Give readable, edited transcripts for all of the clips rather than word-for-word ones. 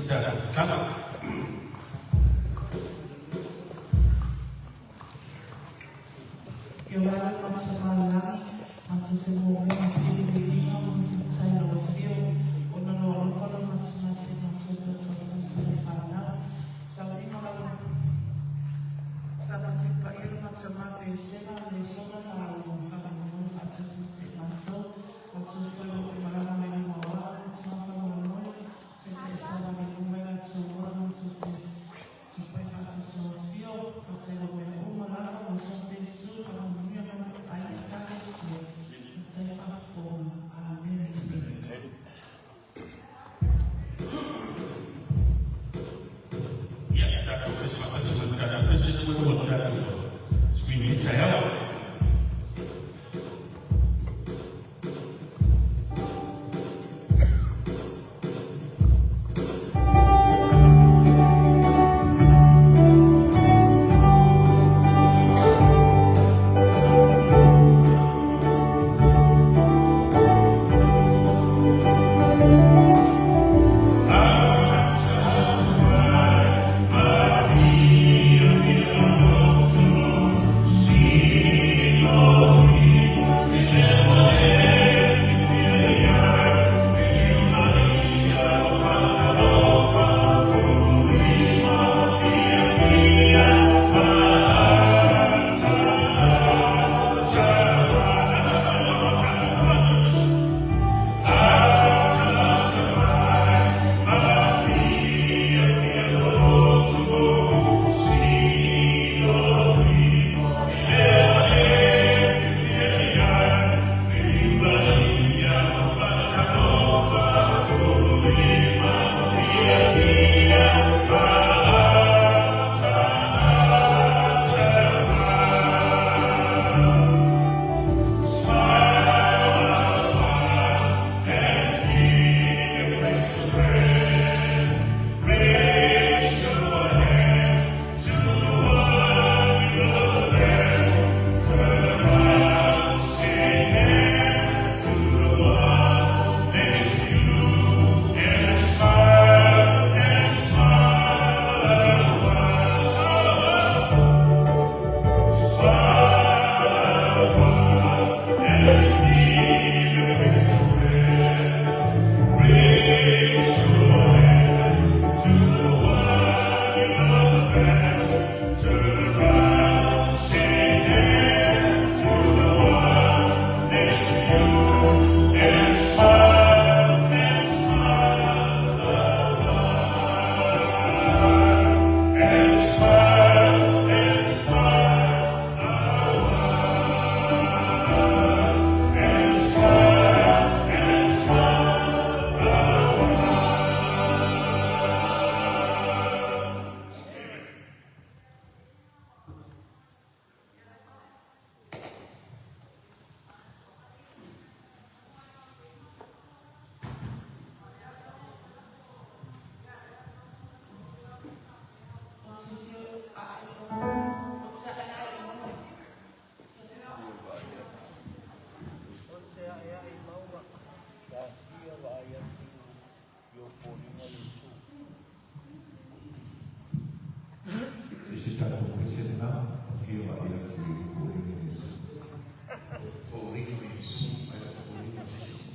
Tatalo. Ia, tatou faatasi ma le tatou President ma le tatou Supreme Leader. Se se tatou pese lena, ta fia vaai atu i foliga o Iesu. Foliga o Iesu, ae le o foliga o se isi.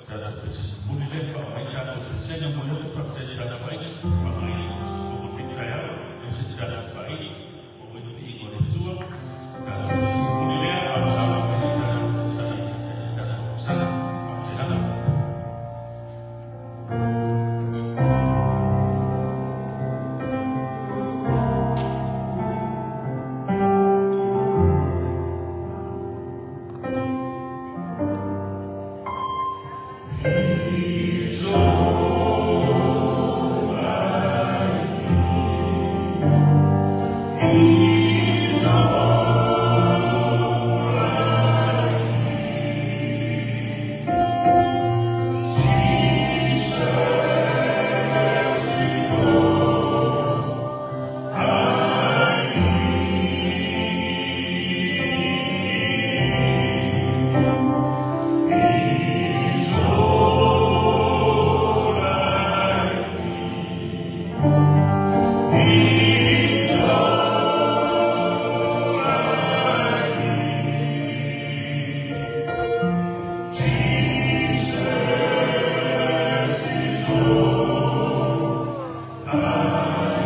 Tatou pesega muli lea, faauma ai tatou pesega. Momoli atu le faafetai i le tatou aiga faafeagai i lenei taeao, aemaise o tatou faaili ua i le viiga o le Atua. Tatou pesega muli lea, a o saunoa mai le tatou Taitai i le tatou agasala. Faafetai lava.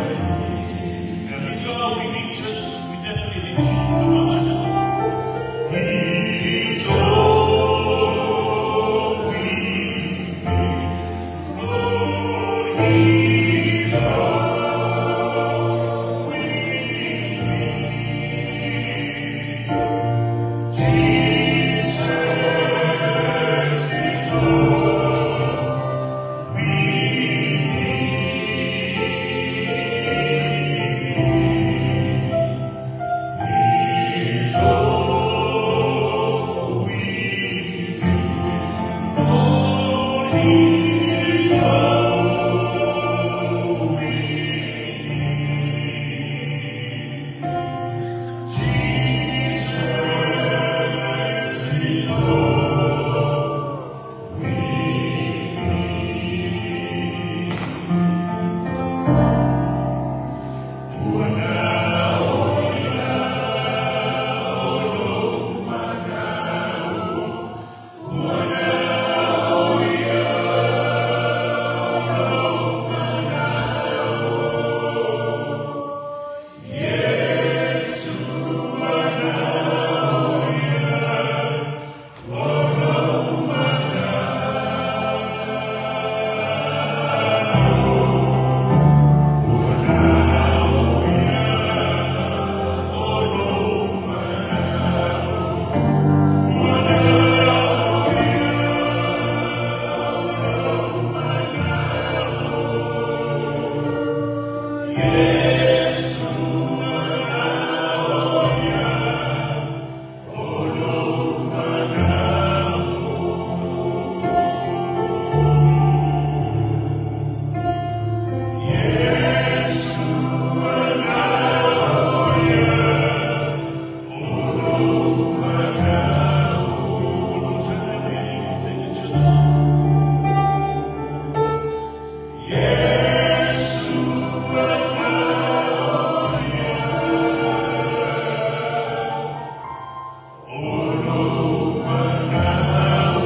Now, he's all we need, church. We definitely need Jesus. Come on, church. He's all we need. Lord, he's all we need. Jesus is all we need. He's all we need. Lord, he's all we need. Jesus is all we need. Ua na o ia o lou manao, ua na o ia o lou manao. Iesu ua na o ia o lou manao. Ua na o ia o lou manao, ua na o ia o lou manao. Iesu ua na o ia o lou manao. Iesu ua na o ia o lou manao. One more time, thank you, church. Iesu ua na o ia o lou manao.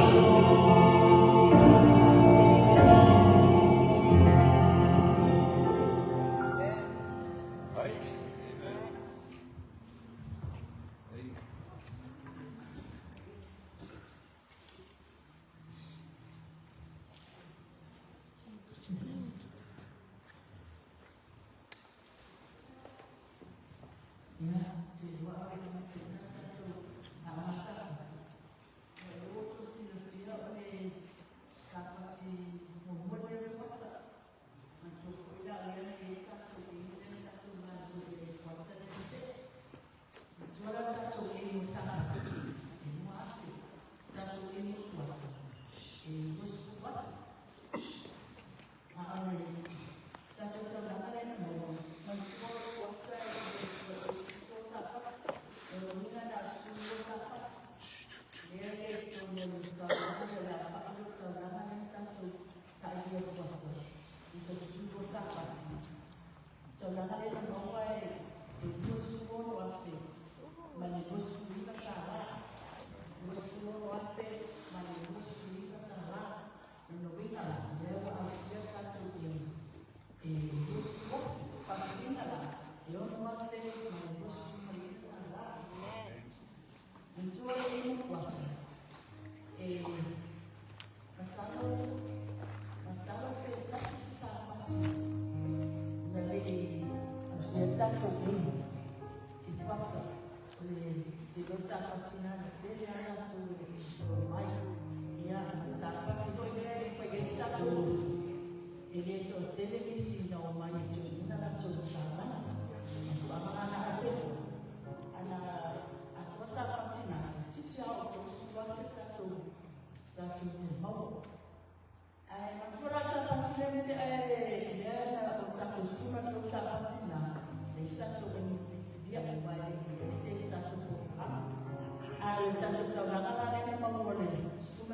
tatou lotu, e le toatele nisi na omai e join ina latou taulaga. Mafuaaga na na ate ana atoa sapati na toeitiiti lava oo 30,000 tatou tatou mea maua. Ae manatua la sapati lea na tea e lea na o le tatou 13 sapati na, leai se tatou vaega filifilia aua e le i i ai se tatou polokalame. A o le tatou taulaga la lea na maua i le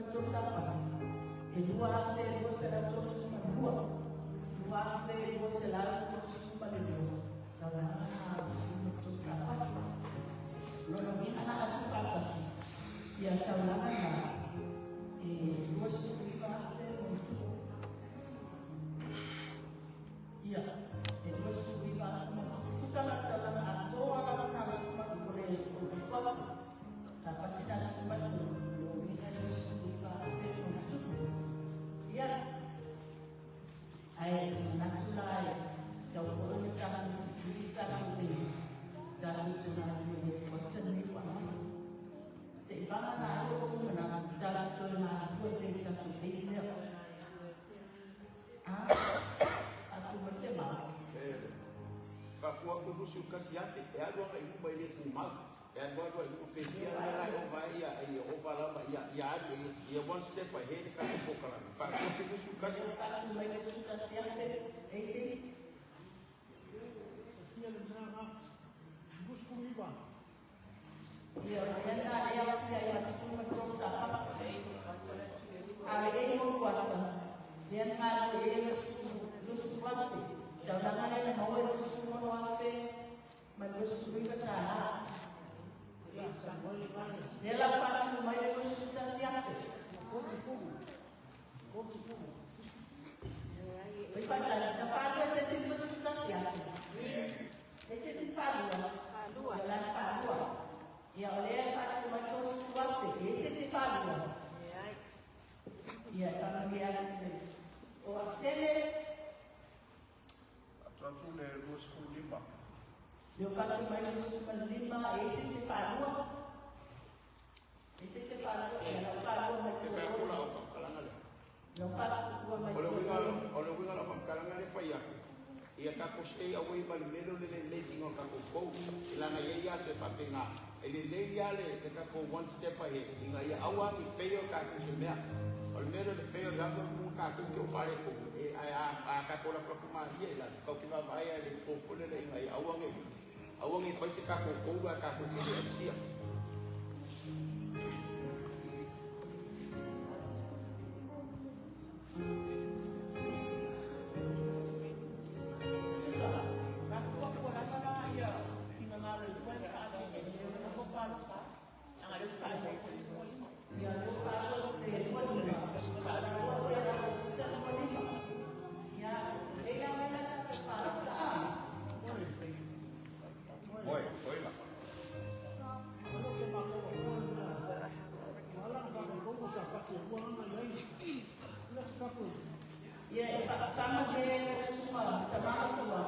13 sapati, e 2,232, 2,232 taulaga na o le 13 sapati. O lona uiga a tuufaatasi ia taulaga na e 29,000 ma ona tupu. Ia, e 29,000 ma ona tupu. Tusa la le taulaga atoa lava na o le o le kuata. Sapati na 13, o lona uiga e 29,000 ma ona tupu. Ia, ae ou te manatu la e tatau foi ona tatou filifili se tatou le tatou te galulue i le kuata lenei ua amata. Se i vagana ai outou manatu tatou toe galulue pea i le tatou date lea. A, a tuu mai se mau. Faapua atu 21,000 e alu agai i luma e le tumau. E alu alu ai luma pe fia la e ova ai ia ia ova lava ia ia alu ia one step ahead le tatou polokalame. Faapua atu 21. Lea ua faatu mai le 21,000, e i ai se isi? Ia, o le mea lena e aofia ai ma le 13 sapati. A o le ei o kuata, lea na galulue ai le 20,000. Taulaga lea na maua e 26,000 ma le 29 tala. Lea la ua faatu mai le 21,000. Oi faatali, na faalua e se isi le 21,000. E se isi faalua. Ia o la na faalua. Ia o lea e faatu mai 30,000. E i ai se isi faalua? Ia e faamanuia atu i le o Akisele. Faatu atu le 25. Lea ua faatu mai le 25, e i ai se isi faalua? E i ai se isi faalua? Ia la ua faalua mai E fai atu lau faamatalaga lea. La ua faalua mai O le uiga o le uiga o lau faamatalaga lea e fai atu, ia tatou stay away ma le mea lea o le le making o le tatou goal. E leaga e i ai lava se faapena, e lelei lava le tatou one step ahead ina ia aua ne i fail tatou i se mea. O le mea lea o le fail e alu alu luga tatou te oo faaletonu, ae a tatou lapulapu malie i lalo, tatou te vaavaai lava i le goal foi lele ina ia aua ne i aua ne i fai se tatou goal ae tatou te le ausia. Ia, lea ua faalua le 25. Faalua foi e le Ofisa le 25. Ia, lelei la mea la tatou palota a. Oi, oi la. Ia, e faamate lau susuga tama matua,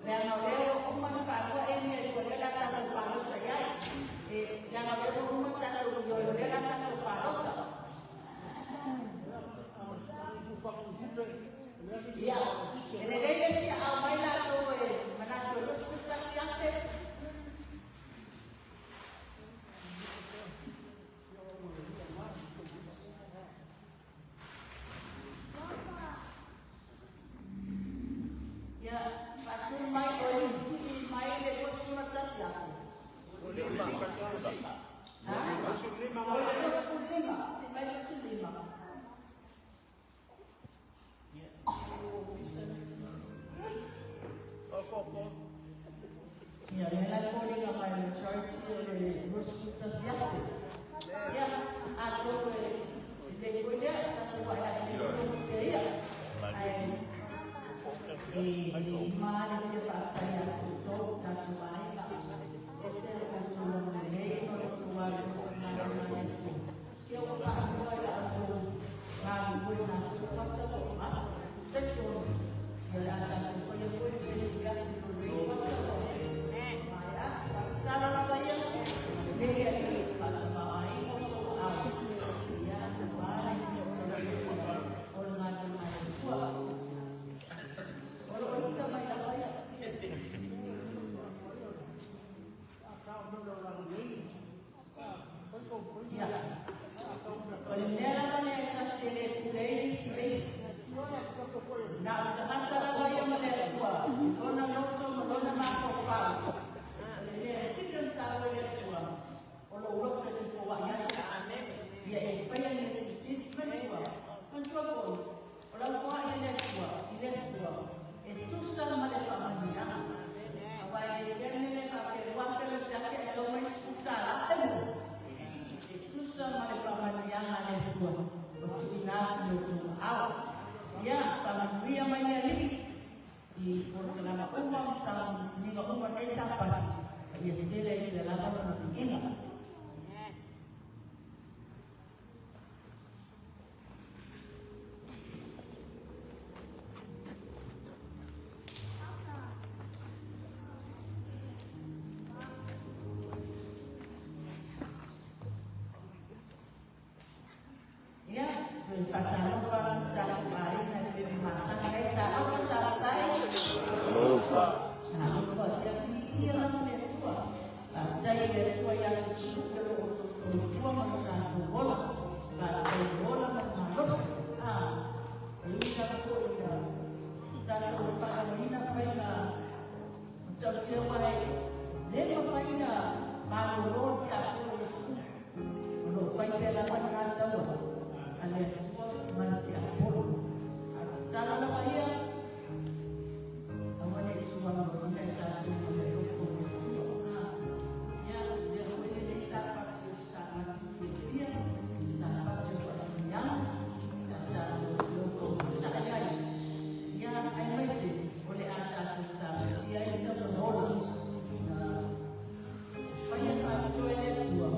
leaga o lea ua uma ona faalua e mea e lua lea o le a tatou palota i ai. E, leaga o lea ua uma ona tatou ioe o lea o le a tatou palota. Ia, e lelei le siaau mai latou e manatu e 21,000. Ia, faatu mai o i sii mai le 21,000. O le 21 na sii. Ha? 25 O le na 25. Ia, faamanuia mai le Alii i polokalama uma ma sauniga uma o lenei Sapati, ma ia tele ai pea lava Lona viiga. Ia, toe faatalofa atu i tatou aiga e pei ona masani ai. Talofa Salafai. Alofa. Talofa. Ia viigia lava le Atua. Faafetai i le Atua i aso tutupu o lo o outou soifua ma lo tatou ola. Faafetai i le ola ma le malosi. E ui lava foi ina tatou faalogoina faiga matautia aua e le mafai ona malolo le tiapolo Iesu. O lo o fai pea lava lena taua a le Atua ma le tiapolo. A o le tatalo lava ia, aua ne i tuualaloina i tatou ma le alofa o le Atua. Ia, lea foi lenei Sapati o se Sapati fiafia, Sapati o faamanuiaga, a tatou nofo tatai ai. Ia, aemaise o le a tatou tagofia ai le taulaga ola na faia faapitoa e le Atua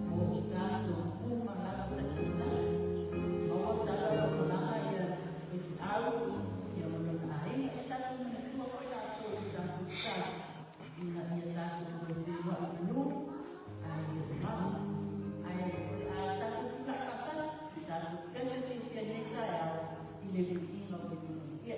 mo i tatou uma lava taitasi. Maua tala o lo o malaga ia faifeau ia ma lona aiga. Ia tatou manatua foi latou i tatou tatalo ina ia tatou toe feiloai i manu ae le o mamao. Ae o le a tatou tulai faatasi i tatou pese fiafia i lenei taeao i le viiga o le Alii.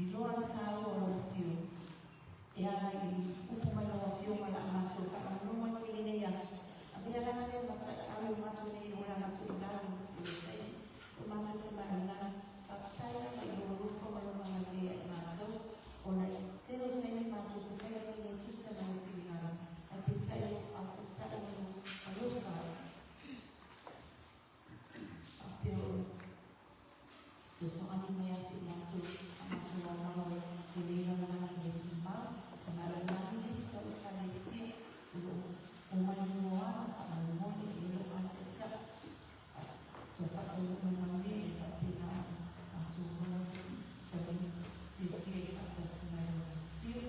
Iloa le tāua o lau afio, e ala i upu mai lau afioga la matou faamalogo ai foi lenei aso. Avea lana lea mataiau i matou nei olaga tuulalo ma tuuletai o matou tamaiga. Faafetai lava i lou alofa ma lou agalelei ia i matou, ona e tele o taimi matou te faia mea le tusa ma lou finagalo, ae peitai o lo o taitai ma lou alofa faapea o fesoasoani mai ia te i matou, a matou aumau ai lenei lalolagi le tumau. Tamaitai nisi o Ekalesia o lo o omai muaga faamolemole e lo atoataa tua faataunuu manuia e faapena ona matou maua se taimi fiafia i faatasi mai o fio.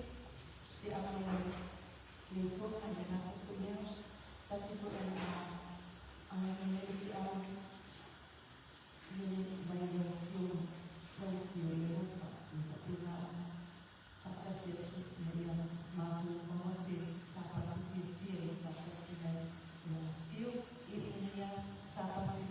Te anga mai le sona i le gata foi lea, tasi foi ana ai mai ai le feau le mai lau afio i le alofa e faapena ona faatasi atu ina ia matou maua se sapati fiafia i faatasi mai lau afio i ina ia sapati.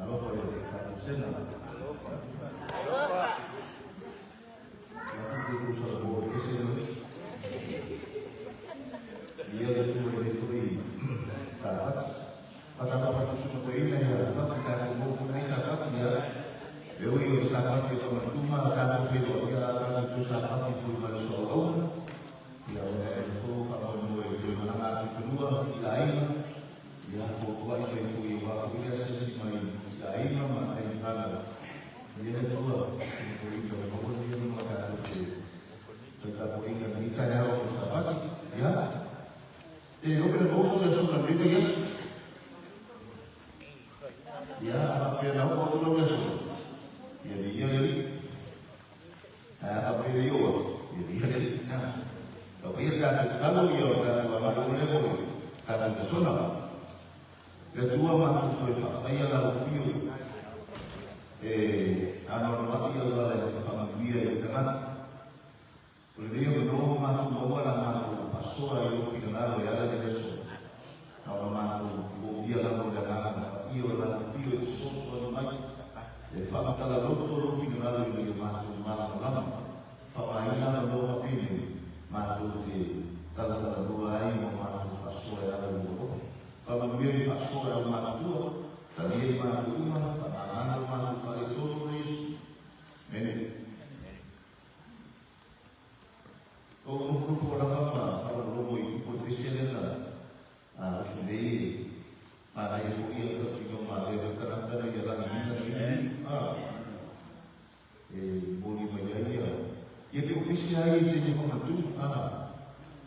Alofa i le tatou sena. Alofa. Ia tu sa bo ke se no. Ia le tu le foi ta pat. Pata pa pa tu ko ina ia pat ka ko mo ko nei sa pat ia. E ui o sa pat ko ma tu ma ka na fe o ia ka na tu sa pat fu ma so o. Ia o le fo ka o mo e tu ma na tu fenua i la ina. Ia fo tua i le fu i wa fu ia se si mai i la ina ma ai fana. Ia le tua ko i ko ko ni no ka te te ta po ina ni ta ya o sa pat. Ia. E o pe no so so na ni yes. Ia a pe na o no yes. Ia ni ia ni. A pe ni o. Ia ni ia ni. Na. O pe ia ta ta lo ia ta ma ma le ko. Ta ta so na. Le tua ma tu e fa ia la o fio. E ana no ma ia la le fa ma ia i tangata. O le leo no ma tu mo la ma tu fasoa i o finangalo e ala le leso. Na o ma tu o ia la mo le ngana i o la fio e so so mai. E fa ma tala loto lo finangalo i o ma tu ma la lama. Fa ma ina na no fa pine ma tu te tala tala no ai mo ma tu fasoa e ala le mo. Fa ma mio i fasoa e ma tu ta ni ma tu ma fa ma ana ma tu fa le tonu ni. Mene. O nufunufu o lava ma faalogologo i tupu o pese lea na usu nei manaia foi ia tautino ma le tagata na ia lagiina na ia a e moli mai ai ia ia te o pese ai e te whakatū a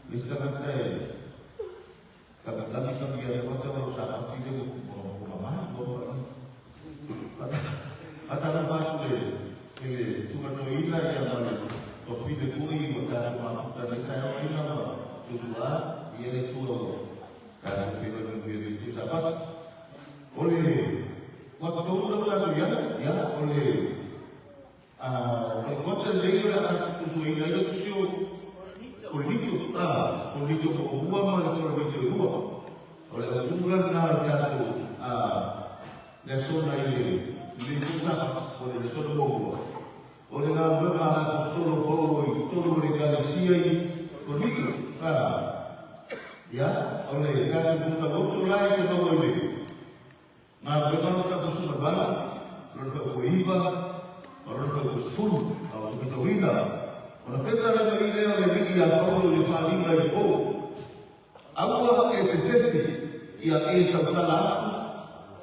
le isi tagata e tagatagi tangi ia wata o sa pati le o mamahi o atana whatu le le tungano ila ia ma le o fine foi o tātou mafuta nei tae o ina ma tutua ia le tua o tātou whiro me mea le tu sapat. O le wata tōru lau tātou iana, ia o le wata lei o la susu ina ila tusi o o le nito, o le nito o mua ma le o le nito i rua. O le tūla nā le tātou le asona i le tu sapat, o le asona mua. O le ngā mea la apostolo Paulo i tolu o le kalesia i Korinto. Ia, o le tātou puta loto lai te maua i le. Ngā mea o tātou susa bala, lona wha o iwa, o lona wha o sefulu, a o te whata Faitauina. Ona fetala'i mai lea o le Alii ia Paulo i le faaaliga i le po, Aua e te fefe ia e tautala atu,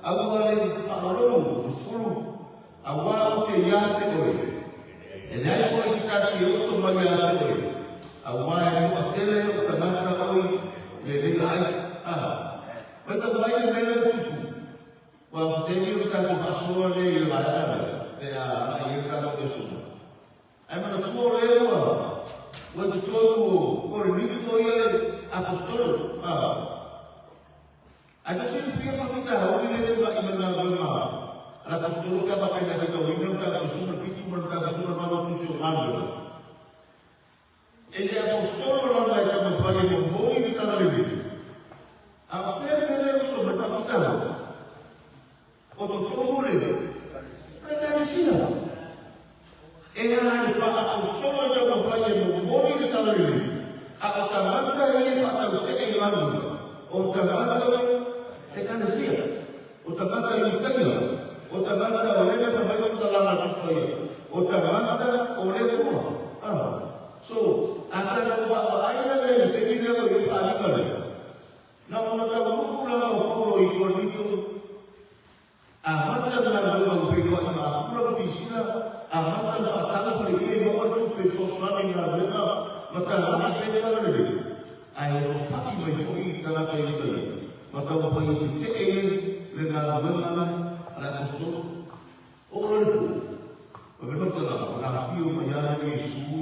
aua le faalologo, 10, auā ou te iā te oe. E leai foi se tasi e oso mai iā te oe, auā e toatele o tagata oi le lei ai. A, matau mai le mea lea ua tupu. Aua o se taimi ona tatou faasoa lea i le vaega lea, pe a agai ai le tatou lesona. Ae manatua o lea ua ua i totonu o Korinito ia le Aposetolo. A. Ae tou silafia faafitauli lea e tulai mai le galuega a le Aposetolo pe a faapea na faitauina le mataupu 17 ma le mataupu 18 o Tusi o Galuega. E le Aposetolo lava e taumafai e momoli le tala lelei. A o fea le mea lea e uso mai faafitauli? O totonu le Ekalesia. E a le faa-apositolo e taumafai e momoli le tala lelei, a o tagata ia e faatautee i galuega, o tagata o le Ekalesia, o tagata i Itaia, o tagata o lea e fai mai faamatalaga a le Tusi Paia, o tagata o le Atua. So, a tatou vaavaai la i ai i le taimi lea ua i ai le faaaliga lea, Na ona taunuu lava o Paulo i Korinito, amata le galuega ua feiloai ma Akula ma Pisila, amata le faatau faleia i maua le tupe e fesoasoani i galuega ma tagai pea i tala lelei, ae osofai mai foi i tagata i Italia ma taumafai e tetee ai le galuega a le Aposetolo. Oo loa le po, fai mai le faamatalaga, ona afio mai lava lea o Iesu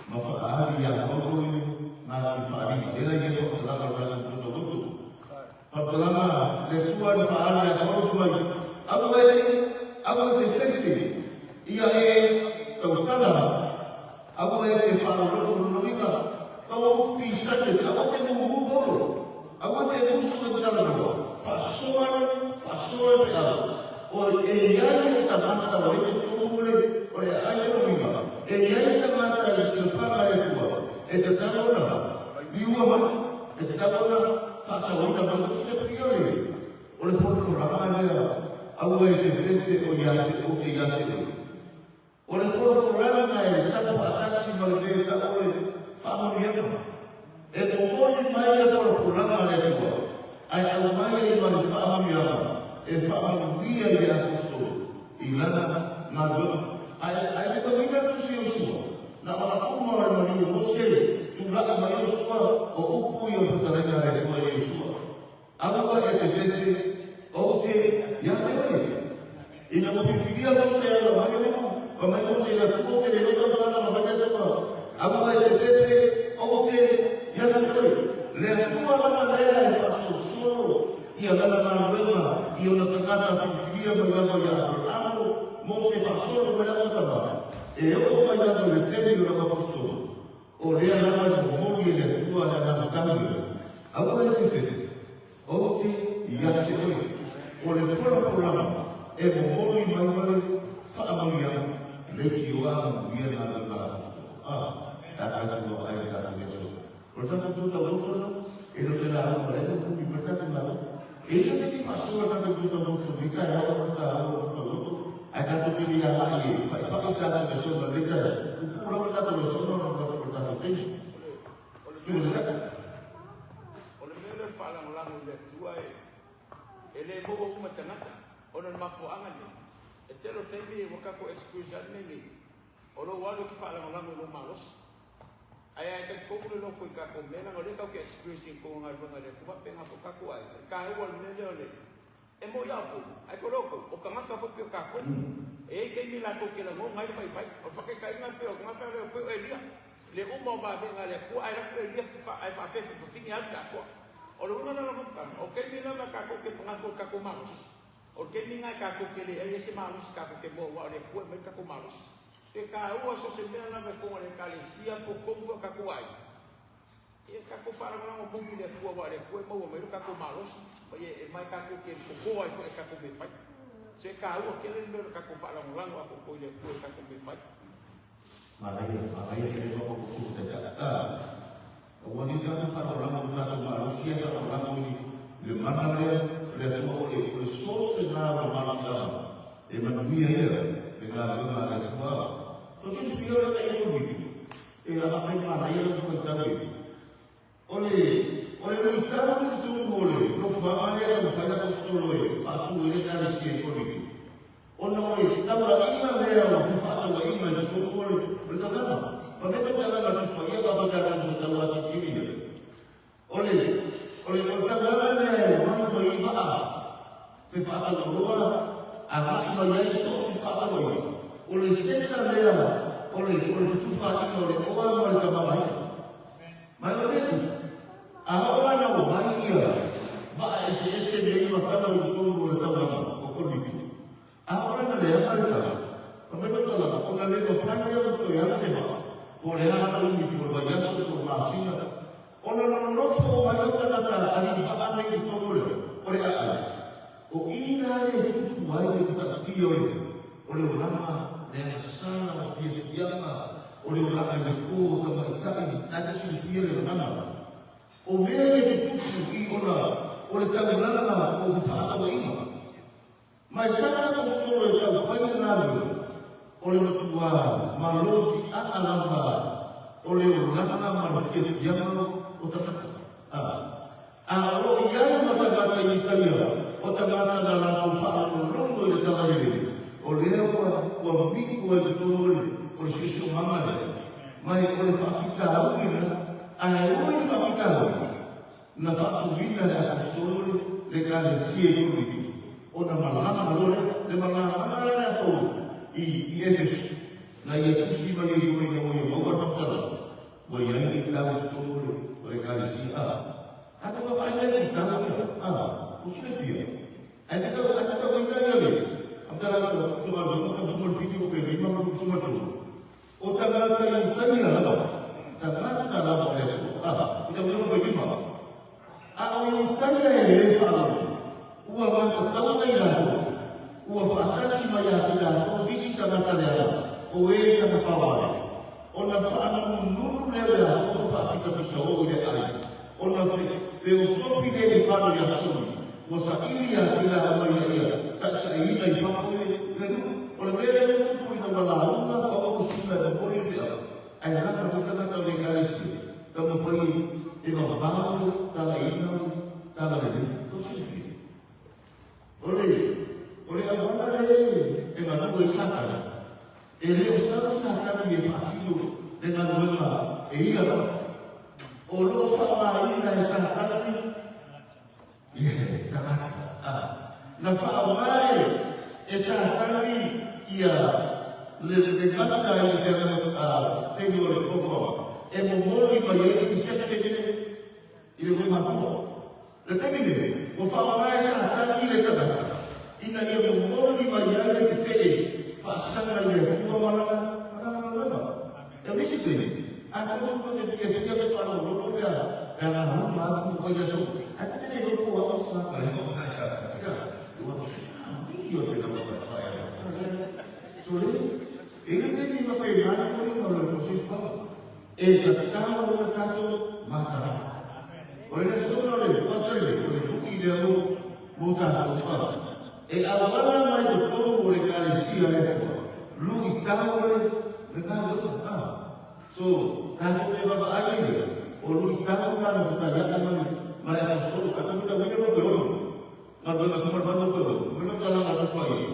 ma faaali ia Paulo i ngā i faalii. Lea la i ai faamatalaga o le tatou tuta loto. Faamatalaga le Atua na faaali ia Paulo fai mai, Aua e, aua e te fefe ia e tautala atu, aua e te faaloloto lona uiga, don't be sudden, aua te mumu Paulo, Aua te musu e talanoa, faasoa e, faasoa e feau. O e i ai o tagata o le totonu le, o le aai o uiga, e i ai tagata i silafaga le Atua, e tatau ona liua mai, e tatau ona faasaoina mai. O se pia le, o le folafolaga lea, aua e te fefe o ia te oe, ia te oe. O le folafolaga e sau faatasi ma le mea e tau o le faamanuiaga. E momoli mai le folafolaga a le Atua, ae aumai ai ma le faamanuiaga e faamanuia i le Aposetolo i lana galuega. Ae, ae faitauina le tusi Iosua, na ona uma o le maliu o Mose, tulaga mai Iosua, o upu ia o le fetalaiga a le Atua ia Iosua. Aua e te fefe, ou te ia te oe. Ina ua filifilia Mose e ala mai le nuu, fai mai Mose i le Atua, Ou te le iloa taumaga na mai le Atua. Aua e te fefe, ou te ia te oe. Le Atua lava lea e faasolosolo ia lana galuega i ona tagata filifilia mai lava ia Aperamo, Mose faasolo mai lava tama, e oo mai lava i le taimi o lana Aposetolo. O lea lava e momoli e le Atua le agaga tau ia, Aua e te fefe, ou te ia te oe. O le folafolaga e momoli mai ma le faamanuiaga, leitioa manuia le galuega a Aposetolo. A, e a tatou vaavaai i le tatou aso. O le tatou tuta loto la, e le o se lauga lea e momoli mai le tatou lauga. E le se i faasoa le tatou tuta loto i lenei taeao ona taua o le tuta loto, ae tatou te le agai e faifai le tatou lesona i lenei taeao. Pupuu lava le tatou lesona ona o le tatou taimi. O le mea lea o le faalagolago i le Atua e le maua uma e tagata ona o le mafuaaga lenei. E tele o taimi ua tatou experience ai le mea lenei, o lou alu e te faalagolago i lou malosi. Ae a e talitonu le loto i tatou mea leaga o lea tatou te experience i totonu o galuega a le Atua faapena foi tatou aiga. E taua le mea lea o le E moi a outou, ae tole outou, o tagata foi pei o tatou. E i ai taimi latou te lagona ai le vaivai. O le faataitaiga pei o le tagata lea pei o Elia, le uma o vavega a le Atua ae alu atu Elia ae faafefe fafine alu i le atoa. O le uiga lena o le faamatalaga, o taimi lava tatou te manatu o le tatou malosi, o le taimi lena tatou te leai ai se malosi tatou te moa aua o le Atua e aumai le tatou malosi. E taua so o se mea lava i totonu o le Ekalesia po o totonu foi o tatou aiga. Ia tatou faalagolago moni i le Atua, aua o le Atua e maua mai ai lo tatou malosi, ma ia e mai tatou te toto ai foi i tatou mea fai. So e taua tele le mea o le tatou faalagolago atoatoa i le Atua i tatou mea fai. Manaia, manaia tele faaopoopo sulu taitai. A, aua nei tatou faalagolago i lo tatou malosi ae faalagolago i le mana lea o le Atua, o le, o le source lena o le malosiaga e manuia ia le galuega a le Atua. O silafia o le tai o le e aga mai manaia le faitau e. O le o le luitau i totonu o le nofoaga lea e mafai ona tausolo e faatu ai le Ekalesia i Korinito, ona o le taulaiga lea o fefaatauaiga i totonu o le o le taulaga. Ma mea faitalaga a le Tusi Paia pa faitalaga faitau atitini ia. O le o le o le taulaga lea e omai mai ai vaa fefaataualoa agai mai ai so o se fefaatauaiga, o le seta lea o le o le fetufaaiga o le oa ma le tamaoaiga. Mai o le itu, a oo la ina omai ia vaa eseese nei ma tama i totonu o le taulaga o Korinito, a oo la ina leaga le tala, fai mai faamatalaga, ona le mafai lea ona toe ala se vaa, po o le a la umi, po o le vaiaso, po o le masina, ona nonofo mai ai tagata alii vaa nei i totonu o le aai. O i la e tupu ai le matautia o le o le olaga le agasala ma fiafiaga o le olaga i le po o tamaitai la e silafia le lagana. O mea ia e tutupu i ona o le taulaga o fefaatauaiga. Ma e sala Aposetolo e taufai le galuega o le matua malo tiaa lava o le olaga ma le fiafiaga o tagata. A. A o lo o i ai ma tagata i Italia o tagata na latou faalogologo i le tala lelei, o lea ua ua miu ai totonu o le o le siosiomaga lea, mai o le faafitauli lena, ae ui i le faafitauli, na faatuina e Aposetolo le le Ekalesia i Korinito, ona malama loa lea, le malamaga la lea a Paulo i i Efeso, na ia tusi mai ai i o ina ua ia maua le faamatalaga, Ua i ai le tau i totonu o le Ekalesia, a. A tau vaavaai la i tau ia, a, ua silafia. Ae te tau, ae te tau ai ia le, amtala atu, so ka lona ka suma le whiti o pe lima ma suma tolu. O tagata i utaia lava, tagata lava o le Atua, a, i tau lima pe lima. A o i utaia e le faalogo, ua matatau ai latou, ua faatasi mai ia te latou nisi tagata leaga, o e tagafao ai. Ona faanunununu lea o latou ma faapitapisaou i le ai, ona feosofi lea i fale ia Soni, ua saili ia te la mai ina ia taitaiina i fafo i le nuu. O le mea lea ua tupu ina ua lauga Paulo sina e momoli le feau, ae lava le tagata o le Ekalesia, taumafai e vavao le talaiina o le talalelei. Tou silafia, o le, o le auala lea e galue ai Satana, e le o sau Satana e faatino le galuega e ia lava. O lo o faaaogaina e Satana ni yeah, tagata. Ah, na faaaoga e Satana ia le, le mata i le taimi o le fofoga e momoli mai ai le deception i le matua. Le taimi lenei, ua faaaoga e Satani le tagata ina ia momoli mai ai le tetee faasaga i le Atua ma lana galuega. E nisi taimi, atonu ua te fiafia pe faalogologo pe a pe a lauga atu ma fai aso, ae ta te le iloa po o au sa ka e Satani. Ia, ua io pe na whakapae a Tore, e le taimi whakaina atu koe o le Moses Papa. E tatau ona tatou matara. O le lesona o le patele, o le lui lea mo, mo tatou a. E auala mai totonu o le Ekalesia le Atua, lui tau le, le galuega a. So, tatou te vaavaai ai lea, o lui tau na na fataiaʻe ma le, ma le Aposetolo, a tatou tauina mo pe ono, galuega suma le vanu pe ono, me no talanga Tusi Paia.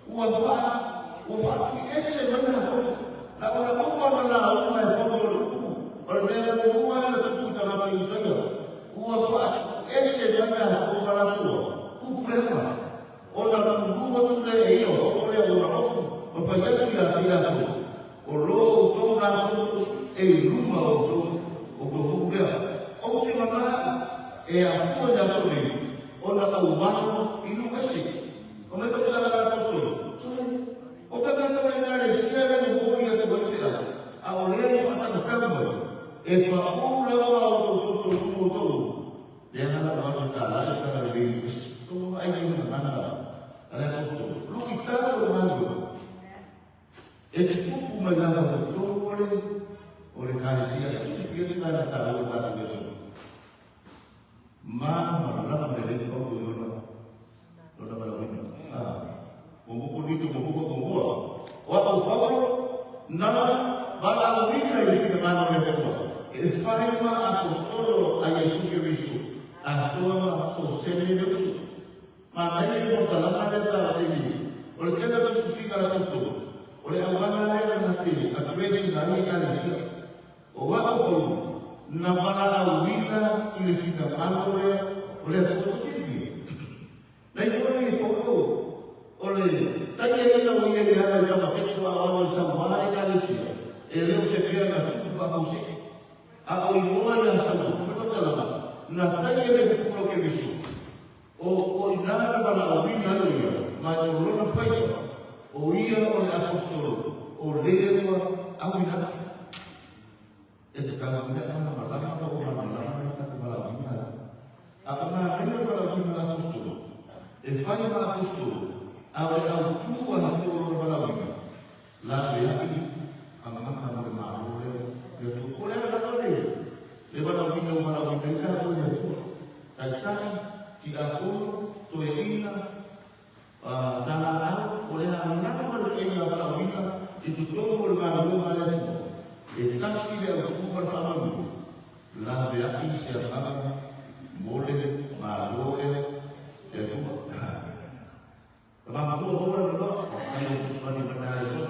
Ua fa, ua faatuiese mai latou, na ona uma na lauga e Paulo le upu, o le mea muamua lea na tupu i tagata Iutaia, ua faatuiese mai latou ma latou upu leaga, ona lulu atu lea e ia, oo lea ua ofu ma fai atu ia te i latou, O lo outou latou e i luma o outou, outou nuu lea. Ou te mama e afua i le aso nei, ona ou alu i nuu ese. Fai mai faamatalaga a Aposetolo, Sole, o tagata o le Ekalesia lea na momoli atu ai le feau, a o lea e faasagatau mai, e paʻu lava outou toto i luma o outou nuu. Lea la ua alu e tala i tala lelei i ese. Tou vaai mai i le gagana a le Aposetolo, luitau o le galuega. E tutupu mai lava i totonu o le o le Ekalesia e silafia se vaega taua i tatou aso. Malamalama lelei Paulo i lona lona valaauina. Ah, muamua Korinito muamua muamua. O au Paulo, Na valaauina i le finagalo o le Atua, e fai ma aposetolo a Iesu Keriso, atoa ma sosene le uso. Manaia le faamatalaga lea pe a faapei, o le tele o tusitusiga a le aposetolo, o le auala lea na te address ina ai Ekalesia. O au o Paulo, na valaauina i le finagalo lea o le Atua. Tou silafia? Na iloa nei e Paulo o le taiaina o ia i le ala i Tamaseko a o ala i Samoa Ekalesia, e le o se mea na tupu faafuasei. A o iloa ia Saulo, fai mai faamatalaga, na taia le pupula o Keriso, o o ina na valaauina ai o ia, ma o lona faiva, o ia o le aposetolo, o le ua auina atu. E tatau ina malamalama ma ua malamalama le tatou valaauina ai. A o manaia le valaauina a aposetolo, e fai ma aposetolo, a o le autu a latou o lona valaauina, laveai agaga mo le Malo lea le Atua. Po o le a lava le le valaauina ua valaauina ai tatou e le Atua, taitai, tiakono, toeaina, Talaau, o le a lava le ituaiga valaauina i totonu o le galuega a le Atua, e tasi le autu ma le faamanuia, laveai se agaga mo le Malo lea le Atua. Tama matua maua le avanoa, faafetai i lou fesoasoani mai taeao i le aso.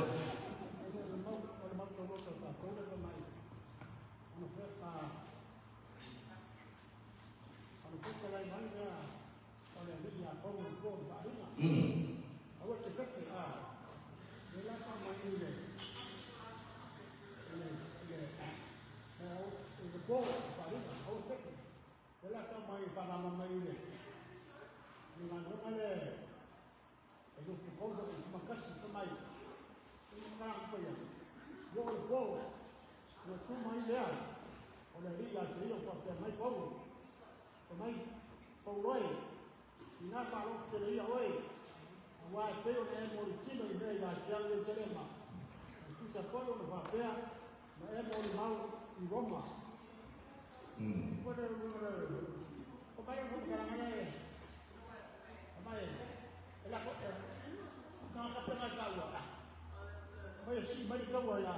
Inā faalogo tele ia oe, aua e pei ona e molimotino i mea ia te au i Ierusalema, e tusa foi ona faapea na e molimau i Roma. O mai o faamatalaga lea e mai e lako e na kapenga e taua mai e sii mai le taua ia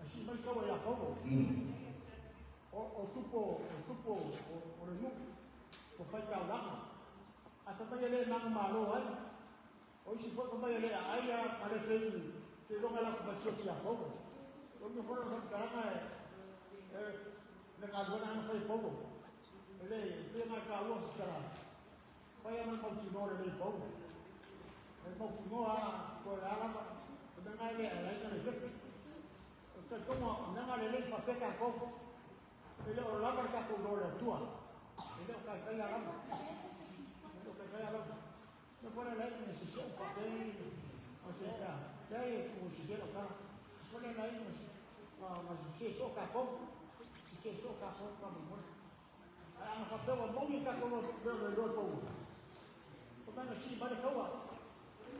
e sii mai le taua ia Paulo. O tupo o tupo o le nuu ua fai taulaga, ae fai mai e le manumalo ai. O isi foi fai mai e le aai a ma le pei seiloga e latou fasioti ia Paulo. O le uiga foi lea o le faamatalaga e le galuega lea na fai e Paulo. E le pei ona e taua se tala, fai lava ma le mautinoa lelei e Paulo. E mautinoa lava po o le a lava, o le mea lena e le ae ai na le fefe. Ou te talitonu o mea na lelei faapea tatou. E le o lava le tatou iloa i le Atua. E le o taitai a lava. E le o taitai a lava. Mea foi lea leai ni sese o faapea o se ka. Leai o sese o tala. Foi lea leai ni sese so tatou. Sese so tatou ka mo. Ai ana faapea ua moni tatou loa iloa tou. O mea na sii mai le taua.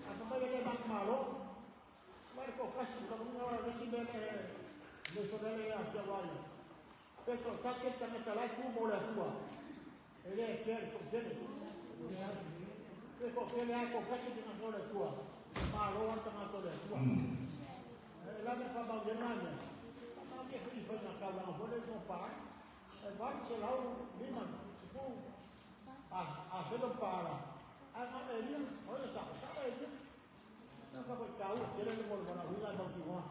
A fa mai le manumalo. Mai le toatasi ka luga o le isi mea lea e le solele ia te au a ia. Pe toatasi le tagata la e tu mo le Atua, e le kea le toatele. Pe toatele lava toatasi le tagata o le Atua, malo lava le tagata o le Atua. E la mea faamaonia lena mea, faamaonia foi i faiga taulaga foi lea i Mopa, e 850 aselo ma paala, ae na o Elia, o ai e sao? Sao Elia. Na ka foi taua tele le mo le valaauina e mautinoa.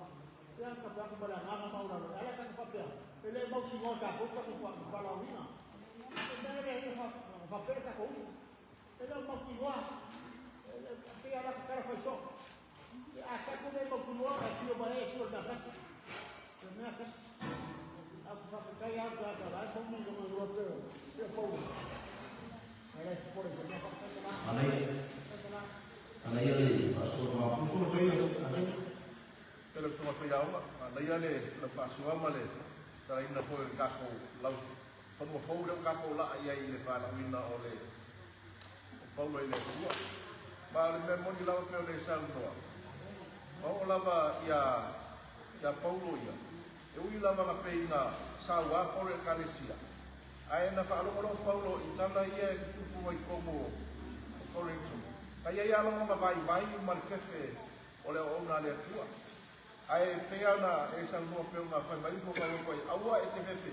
Ia ka faapea atu ma le agaga maualalo, e ala tatou faapea, e le mautinoa e tatou le tatou valaauina. E mea lea ia faapea le tatou uso. E le o mautinoa, e pei lava latou tala fai soo. A tatou le mautinoa, e afio mai ai e sua le mea tasi. Le mea tasi. A ou te faafetai lava au tagata la e moni lona lua pe o Paulo. E le popole i se mea faafetai tala. Manaia. Manaia le faasoa ma puso le paia o Alepa. E lau Susuga Faiaoga, manaia le lau faasoa ma le talaina foi o le tatou lau fanua fou lea ua tatou laa i ai i le valaauina o le o Paulo i le Atua. Ma o le mea moni lava pei ona e saunoa, ma oo lava ia ia Paulo ia, e ui lava na pei na saua Paulo i Ekalesia, ae na faalogologo Paulo i tala ia e tutupu ai i totonu o Korinto. Na i ai lava lona vaivai ma le fefe o le auauna a le Atua. Ae pei lava ona e saunoa pei ona fai mai le mai o ai, aua e te fefe,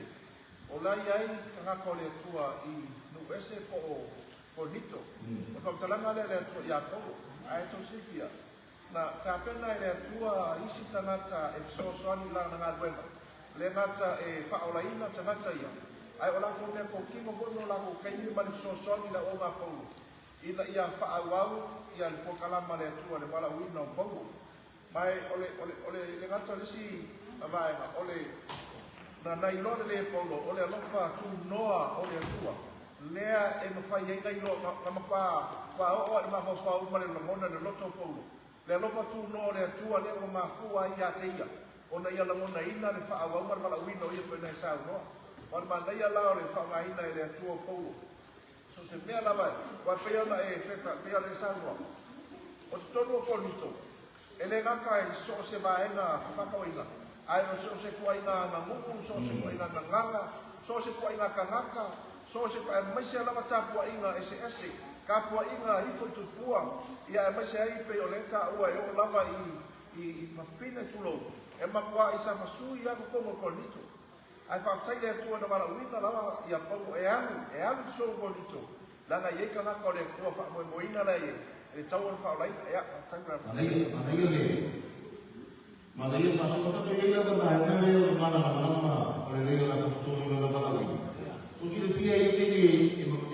o la e i ai tagata o le Atua i nuu ese po o Korinito. O le faamatalaga lea a le Atua ia Paulo, ae tou silafia, na tapena e le Atua isi tagata e fesoasoani i lana galuega, le gata e faaolaina tagata ia, ae o latou mea totino foi ma o latou taimi ma le fesoasoani i le aoaoga a Paulo, ina ia faaauau ia le polokalama a le Atua i le valaauina o Paulo. Ma e o le, o le, o le, le gata o le isi vaega, o le, na, na iloa lelei e Paulo, o le alofa tunoa o le Atua, lea e mafai ai na iloa, na, na matua, matua oo lava i le mafaufau ma le lagona i le loto o Paulo, le alofa tunoa o le Atua lea ua mafua ai ia te ia, ona ia lagonaina le faaauau ma le valaauina o ia pei ona e saunoa. O le manaia la o le faaaogaina e le Atua o Paulo, so o se mea lava, aua e pei ona e feta, pei ona e saunoa, o totonu o Korinito, e le gata i so o se vaega fefaatauaiga, ae o so o se ituaiga aganuu, so o se ituaiga gagana, so o se ituaiga tagata, so o se aemaise lava tapuaiga eseese, tapuaiga ifo i tupua, ia aemaise ai pei o lea e taua e oo lava i fafine tulou, e matuai samasui lava totonu o Korinito. Ae faafetai i le Atua na valaauina lava ia Paulo e alu, e alu i totonu o Korinito, leaga e i ai tagata o le Atua faamoemoeina la e i ai, e tatau ona faaolaina. Ia, faafetai mo le avanoa. Manaia, manaia le, manaia le faasoa. Tatou i ai lava vaega lea o le malamalama o le lei o le Aposetolo i lona valaauina. Ua silafia e i ai taimi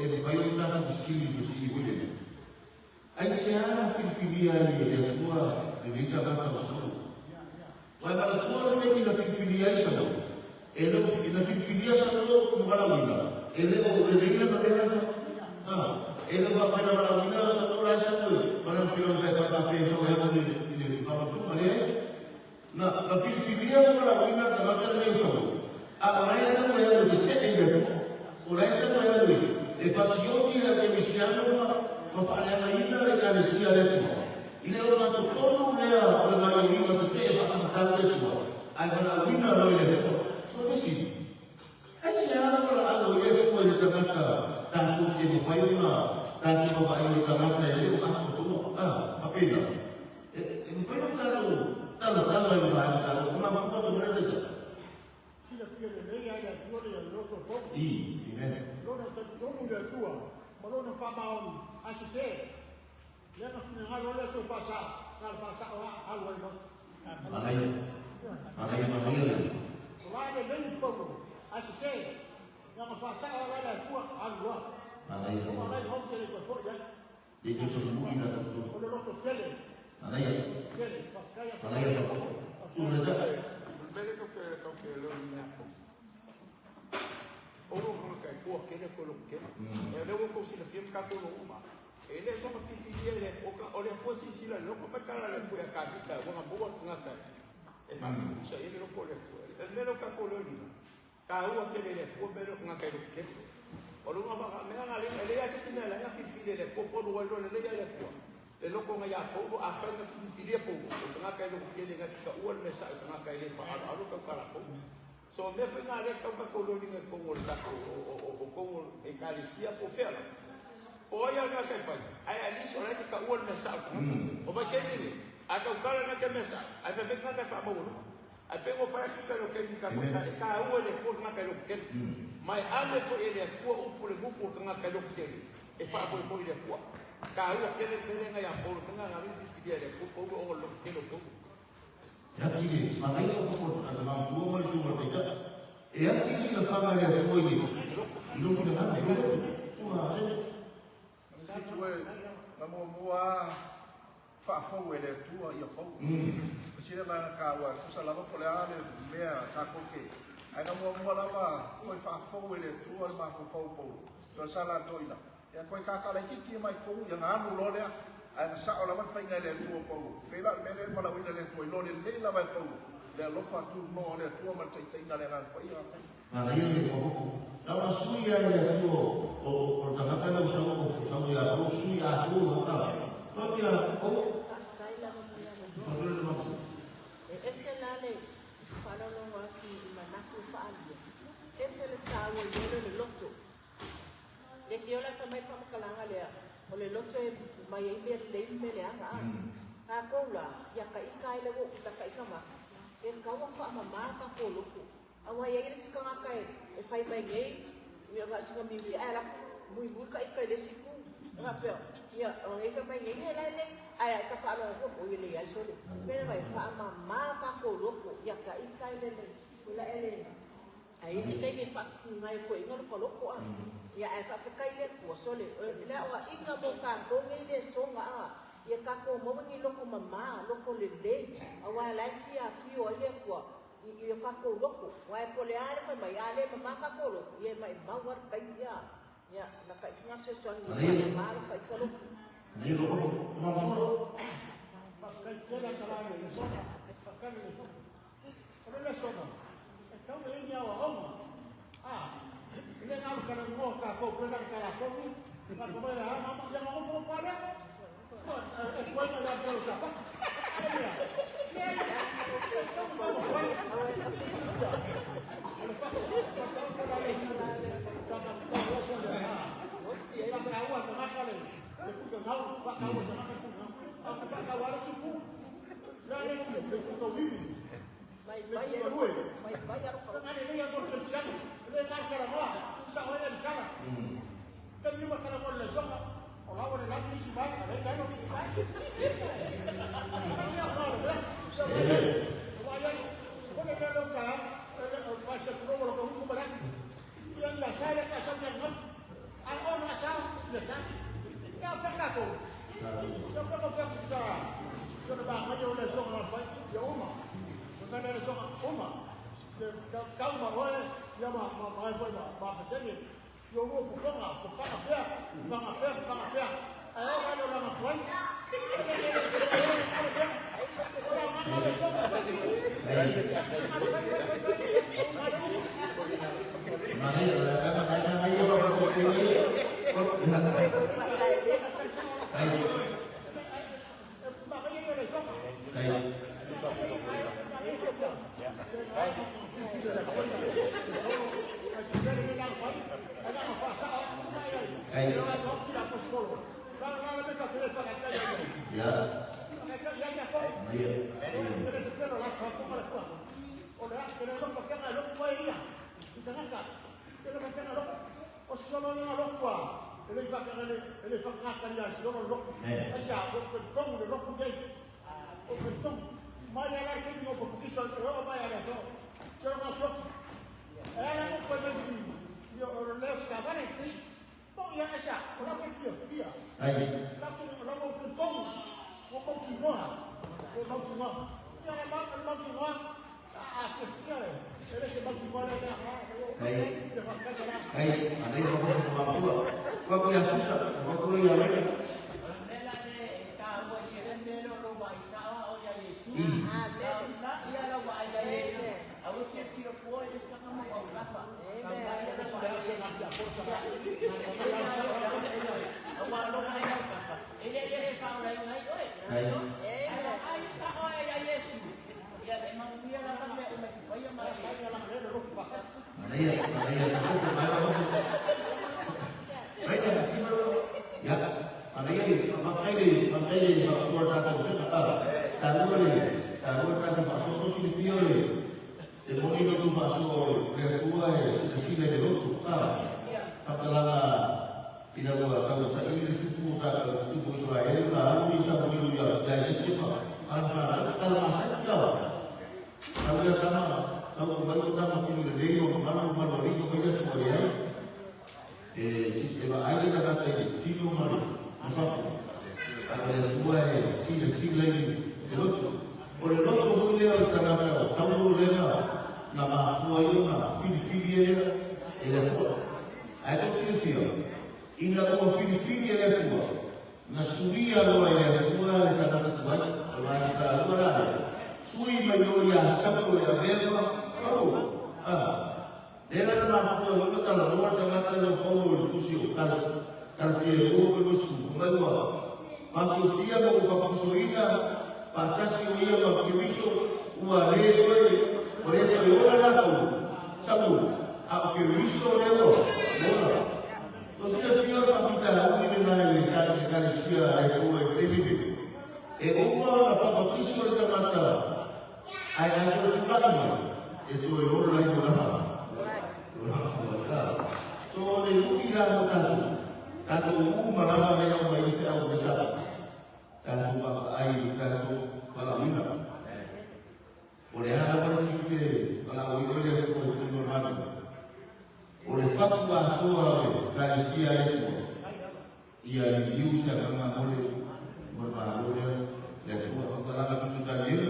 e mafai ona tatou fesili i fesili foi lele. Aisea na filifilia ai e le Atua lenei tagata o Saulo? Ua e manatua le taimi na filifilia ai Saulo? E le o, na filifilia Saulo ma valaauina, e le o lelei lana mea la e fai. A, e le o faapea na valaauina Saulo la e sau e mana pila o tae faapea e sau e alu i le faamatuma, leai. Na, na filifilia ma valaauina le tagata lenei o Saulo, a o la e sau e alu e tete'e i le Atua. O la e sau e alu e, e fasioti le kerisiano ma, ma faaleagaina le Ekalesia a le Atua. I le ogatotonu lea o le gaoioiga tete'e faasagatau i le Atua, ae valaauina loa i le Atua. So fesili, Aisea le valaau ai le Atua i le tagata tatou te mafai ona tatou vaavaai i le tagata e le o atoatoa? A, faapena. E, e mafai ona tatou talatala i le vaega taua, e mamafa atu mai le Taitai. Silafia lelei lava e le Atua le loto o Paulo. I, amen. Lona talitonu i le Atua ma lona faamaoni, a sese, lea na finagalo ai le Atua e faasao, sa le faasao lava, alu ai loa. Manaia, manaia, manaia le. O la e lelei Paulo, a sese, lea na faasao lava e le Atua, alu loa. Manaia. Ona o la e hou tele toe foi ai. E te solomuli la tatou. O le loto tele. Manaia. Tele, faafetai. Manaia ka. Tu le ta. Mele ko ke ko ke lo ni ako. O lo ko ka ko ke le ko lo ke. E le wo ko si le fiem ka ko lo uma. E le so ma fifi le o ka o le ko si si la lo ko ka la le ko ya ka ka wa nga bo nga ka. E fa sa e le lo ko le ko. E le lo ka ko lo ni. Ka ua ke le ko me lo nga ka lo ke. O lo nga me nga le le ya se si me la nga fifi le ko ko lo lo le le ya le ko. Le loko nga ia Paulo, a whai nga whiwhiria Paulo, o te ngā kai loko kele nga tika ua le mea sa te ngā kai le wha alo alo kau kala Paulo. So mea whai ngā rea kau ka kau lori nga kongo le tako o kongo e kalesia po whea la. O ai au ngā kai whai, ai at least o lai te ka ua le mea sa o te ngā. O mai kei nene, a kau kala ngā kai mea sa, ai whai ngā kai wha maua loko. Ai pengo whai atu kai lo kei ka ka e ka ua le ko ngā kai loko kele. Mai ame fo e le kua upu le mupu o ngā kai loko kele. E wha ko i le kua. Ka ua kele pele nga ia Paulo, nga nga ri fifilia le ko Paulo o lo kele Paulo. E ati le manaia o whakoro a te mamtua ma le tūnga taitai. E ati le sila whanga le Atua i le i lou finagalo, i lou loto. Tūnga a te. Le fitu e na muamua faafou e le Atua ia Paulo. O sila na ka ua tusa lava po le a le mea tatou te. Ae na muamua lava koe faafou e le Atua le mafaufau o Paulo. So sa la toina. Ia koe kakalaititi mai tonu ia na alu loa lea. Ae na sao lava le faiga e le Atua o Paulo. Pei la o le mea lea e valaauina e le Atua i loa lelei lava e Paulo le alofa tunoa o le Atua ma le taitaiga a le Agaga Paia. Manaia le tohoko. Na ona sui lava e le Atua o le tagata lea ua sau o sau ia latou, sui atoa lava. Toatia, o. Faafetai lava mo le avanoa. Patole le mamalu. E ese la le faalogologo atu i manatu e faaalia, ese le taua i ole le loto. Le ke ola fai mai faamatalaga lea, o le loto e mai ai mea lelei ma mea leaga a. Tatou la, ia ka ika ai le ua uta ka ika ma. E tatau ona faamama tatou loto. Aua e i ai le isi tagata e fai mai nei, ia na o sina mimita ae alu atu muimui ta ita i le isi itu. E faapea, ia o nei fai mai nei, ia la e lelei, ae a ita faalogo atu, oi e leai sole. O le mea lena e faamama tatou loto ia ta ita e lelei. O la e lelei. Ae i ai se taimi e faatutuga ai e toeaiina lota loto a. Ia ae faafetai i le Atua, sole, o le aoaiga mo tatou nei le soga a, ia tatou maua ni loto mama, loto lelei, aua o la e fia afio ai le Atua i o tatou loto. Aua po o le a le fai mai, a le mama tatou loto, ia e maimau lava le taimi a. Ia, na ta ita na fesoasoani ia faamama lota ita loto. Faafetai tele Sala i le soga. Faafetai i le soga. O le lesona, e tatau ona i ai ni aoaoga. A, e le galo talanoa tatou pena le talafogi, tatou mai a mama, ia na nofo nofo lea. E tuai mai ia te o sapatu. E tatau ona taumafai. O le faatau la le faataua tagata le puta gau, faataua tagata le puta gau. A faataua le sipu, le le le puta uivi. E uma na papatiso le tagata ai ai mai, e toe ola ai mo lava. O lava tuata. So le ui la mo tātou, tātou uma lava le au mai se au me tapa. Tātou ai tātou palauina. O le ana wale tite palauina le ko i tunu manu. O le fatu atoa le kalesia e tua. Ia i iu se anga mole mo le malo lea le atua whakalanga tusu Daniel.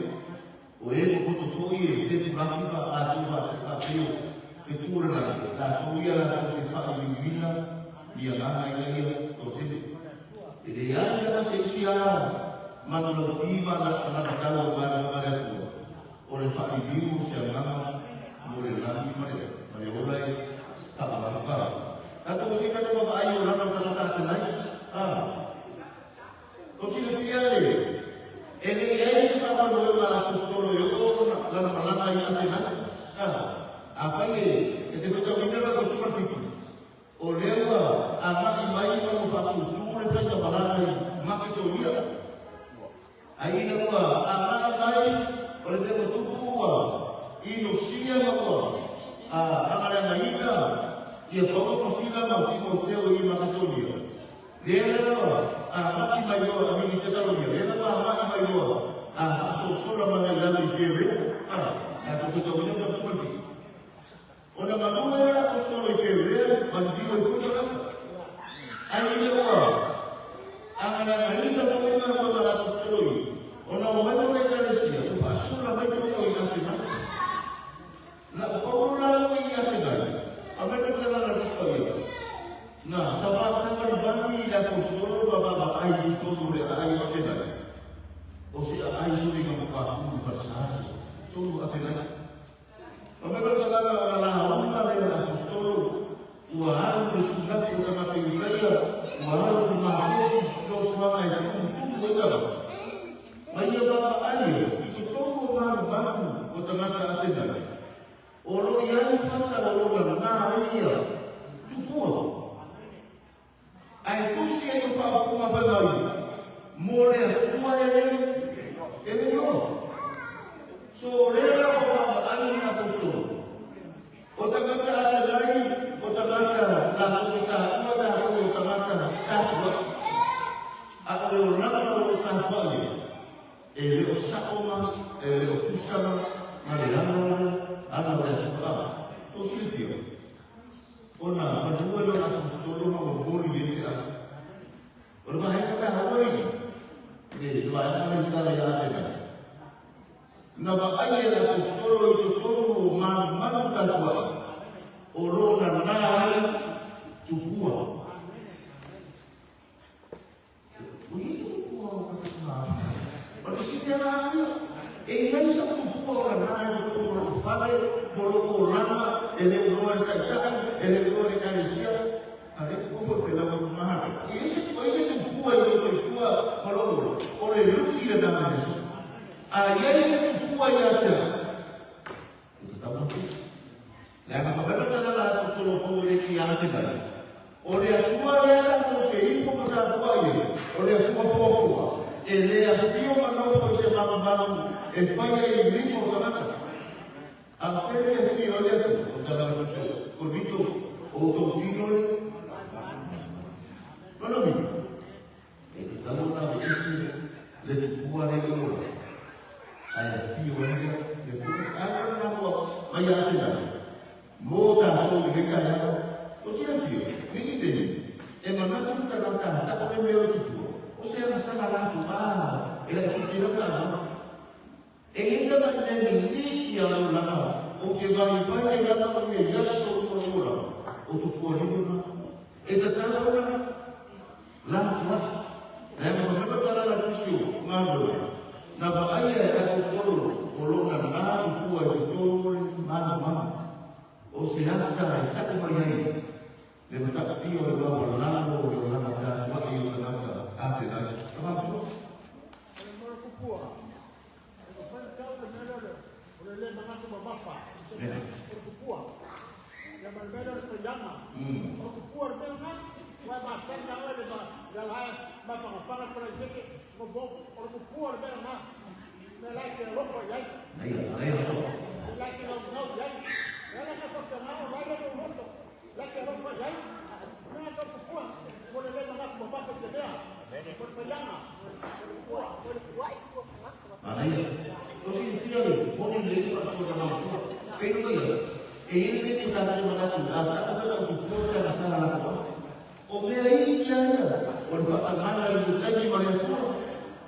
O e mo koto foi e te pulafi fa atu fa fa peo te tura na tātou ia la te whakamimina ia nganga ia ia tō te. E le ai ana se isi a mana no tiva na na tau o ngā ngā le atua. O le whailiu o se anganga mo le lani ma le ola e whakamahukara. Tātou o tika te waka ai o lana o tangata atenai. Ah. O tira whia le, e le ai se whakano e ngā apostolo e o lana malanga i atenai. Ah. A whai e te whakawina na ko suma fitu. O leua a ngai mai ma mo whakutū le whaita malanga i Maketonia. Ai ina ua a ngai mai o le mea tupu ua i no sia ma ua a angalenga ina ia Paulo ma Sila ma Timoteo i Maketonia. Lea lava a ngai mai loa a mini Tesalonia. Lea lava a ngai mai loa a asosola ma ngai lalo i Perea. A a to whakawina ta suma fitu. O na manua e apostolo i Perea ma lidiwa i futa kata. Ai ina ua angalenga ina whainga ma ngā apostolo i. O na o mai le kalesia, o whaasura mai pono i Atenai. Na o Paulo la i Atenai, a mai whakalana na rupa ia. Na, sa wha i le apostolo ma baba ai i tonu le ai o Atenai. O se ai suri nga makahu i whatasahasi. Tonu Atenai. Ma mai whakalana o la una le apostolo, ua alu le sunaki o tangata i reia, ua alu le mātoti no suanga e tutu e tala. Mai ia baba ai i te tonu o maru maru o tangata Atenai. O lo i ai whata o lona nā ia tupua. Ai tusi e o whaopunga whanau, mō le atua e le e le yo. So le la o baba ai i apostolo. O tangata Atenai, o tangata la ko ta ua ta o tangata tāpua. A o le oranga o tāpua ia. E le o saoma, e le o tusama, ma le ana ana o le atua. Tō silifia. O nā manua le apostolo ma mori le te ana. O le vahenga tā hawari, le vahenga le tala i Atenai. Na va ai e le apostolo i te tonu o manu manu tātua. O lona nā ai tupua. O i te tupua o ka O te sisi ana ia. E i sa tupua o la nā e tonu o lo whare, mo lo o lana, e le uroa le taitai, e le uroa le kalesia. A le kupo pe lawa maha. I ese o ese tupua i lo soifua ma lo ora. O le lui le nā me Jesus. A i ai se tupua i atea. E te tau mate. Le anga whakana tana la apostolo Paulo le ki Atenai. O le atua lea mo te ifo ma tātua ia. O le atua fuafua. E le awhio manofo i se mamaru e whaia i lima o tangata. A where e whio le atua. O tana tuso. O nito o tō tino le. Manomi. E te tau na me isi le tupua le i ora. Ai a whio e le tua. Ai a nā mua mai Atenai. Mō tātou i le kai au. O tia whio, nisi te ni. E manatu ki tangata tako me mea o tupua. O se ana sana lātou, e lai ki tira ka au. E ita na nei ni i a lau lana, o te vai vai e lana o e iaso o ora, o tupua lima. E tatau ona, la fua. Le ma mema para la tusio, ngā roe. Nā va ai e apostolo, o lona nā tupua e te tonu mana mana. O se ata e tako mai ai. Le matakatia o le maua lalo o le olanga tātua i o tangata Atenai. Ka mātua. O le mora kupua. E ko whai tau le mea leo o le le manatu mamafa. O le kupua. Ia ma le mea leo le whaianga. O le kupua le mea ngā. Wai ma sani a oe le ma ia lae ma whakawhanga kora i teke. Mo bo o le kupua le mea ngā. Mea lai te alofa i ai. Nei, nei, nei, Pei no ia. E i le te tātou manatu, a tātou pena o tupua se ana sara la koa. O mea i tia ia, o le whaatamana i le taimi ma le atua,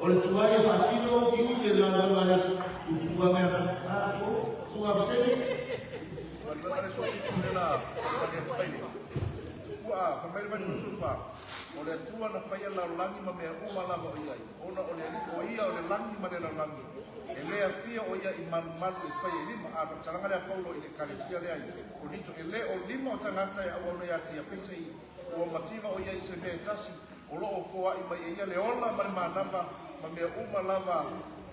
o le tuai e whaatino o ki ute la la le tupua mea, a, o, sunga pasene. Ua fa mai mai Yusufa o le Atua na faia lalolagi ma mea uma lava o i ai ona o le Alii o ia o le lagi ma le lalolagi e le afia o ia i malumalu e faia i lima a faamatalaga lea Paulo i le ekalesia lea i Korinito e le o lima o tagata e auauna ia te ia peitai ua mativa o ia i se mea e tasi o loo foai mai e ia le ola ma le manava ma mea uma lava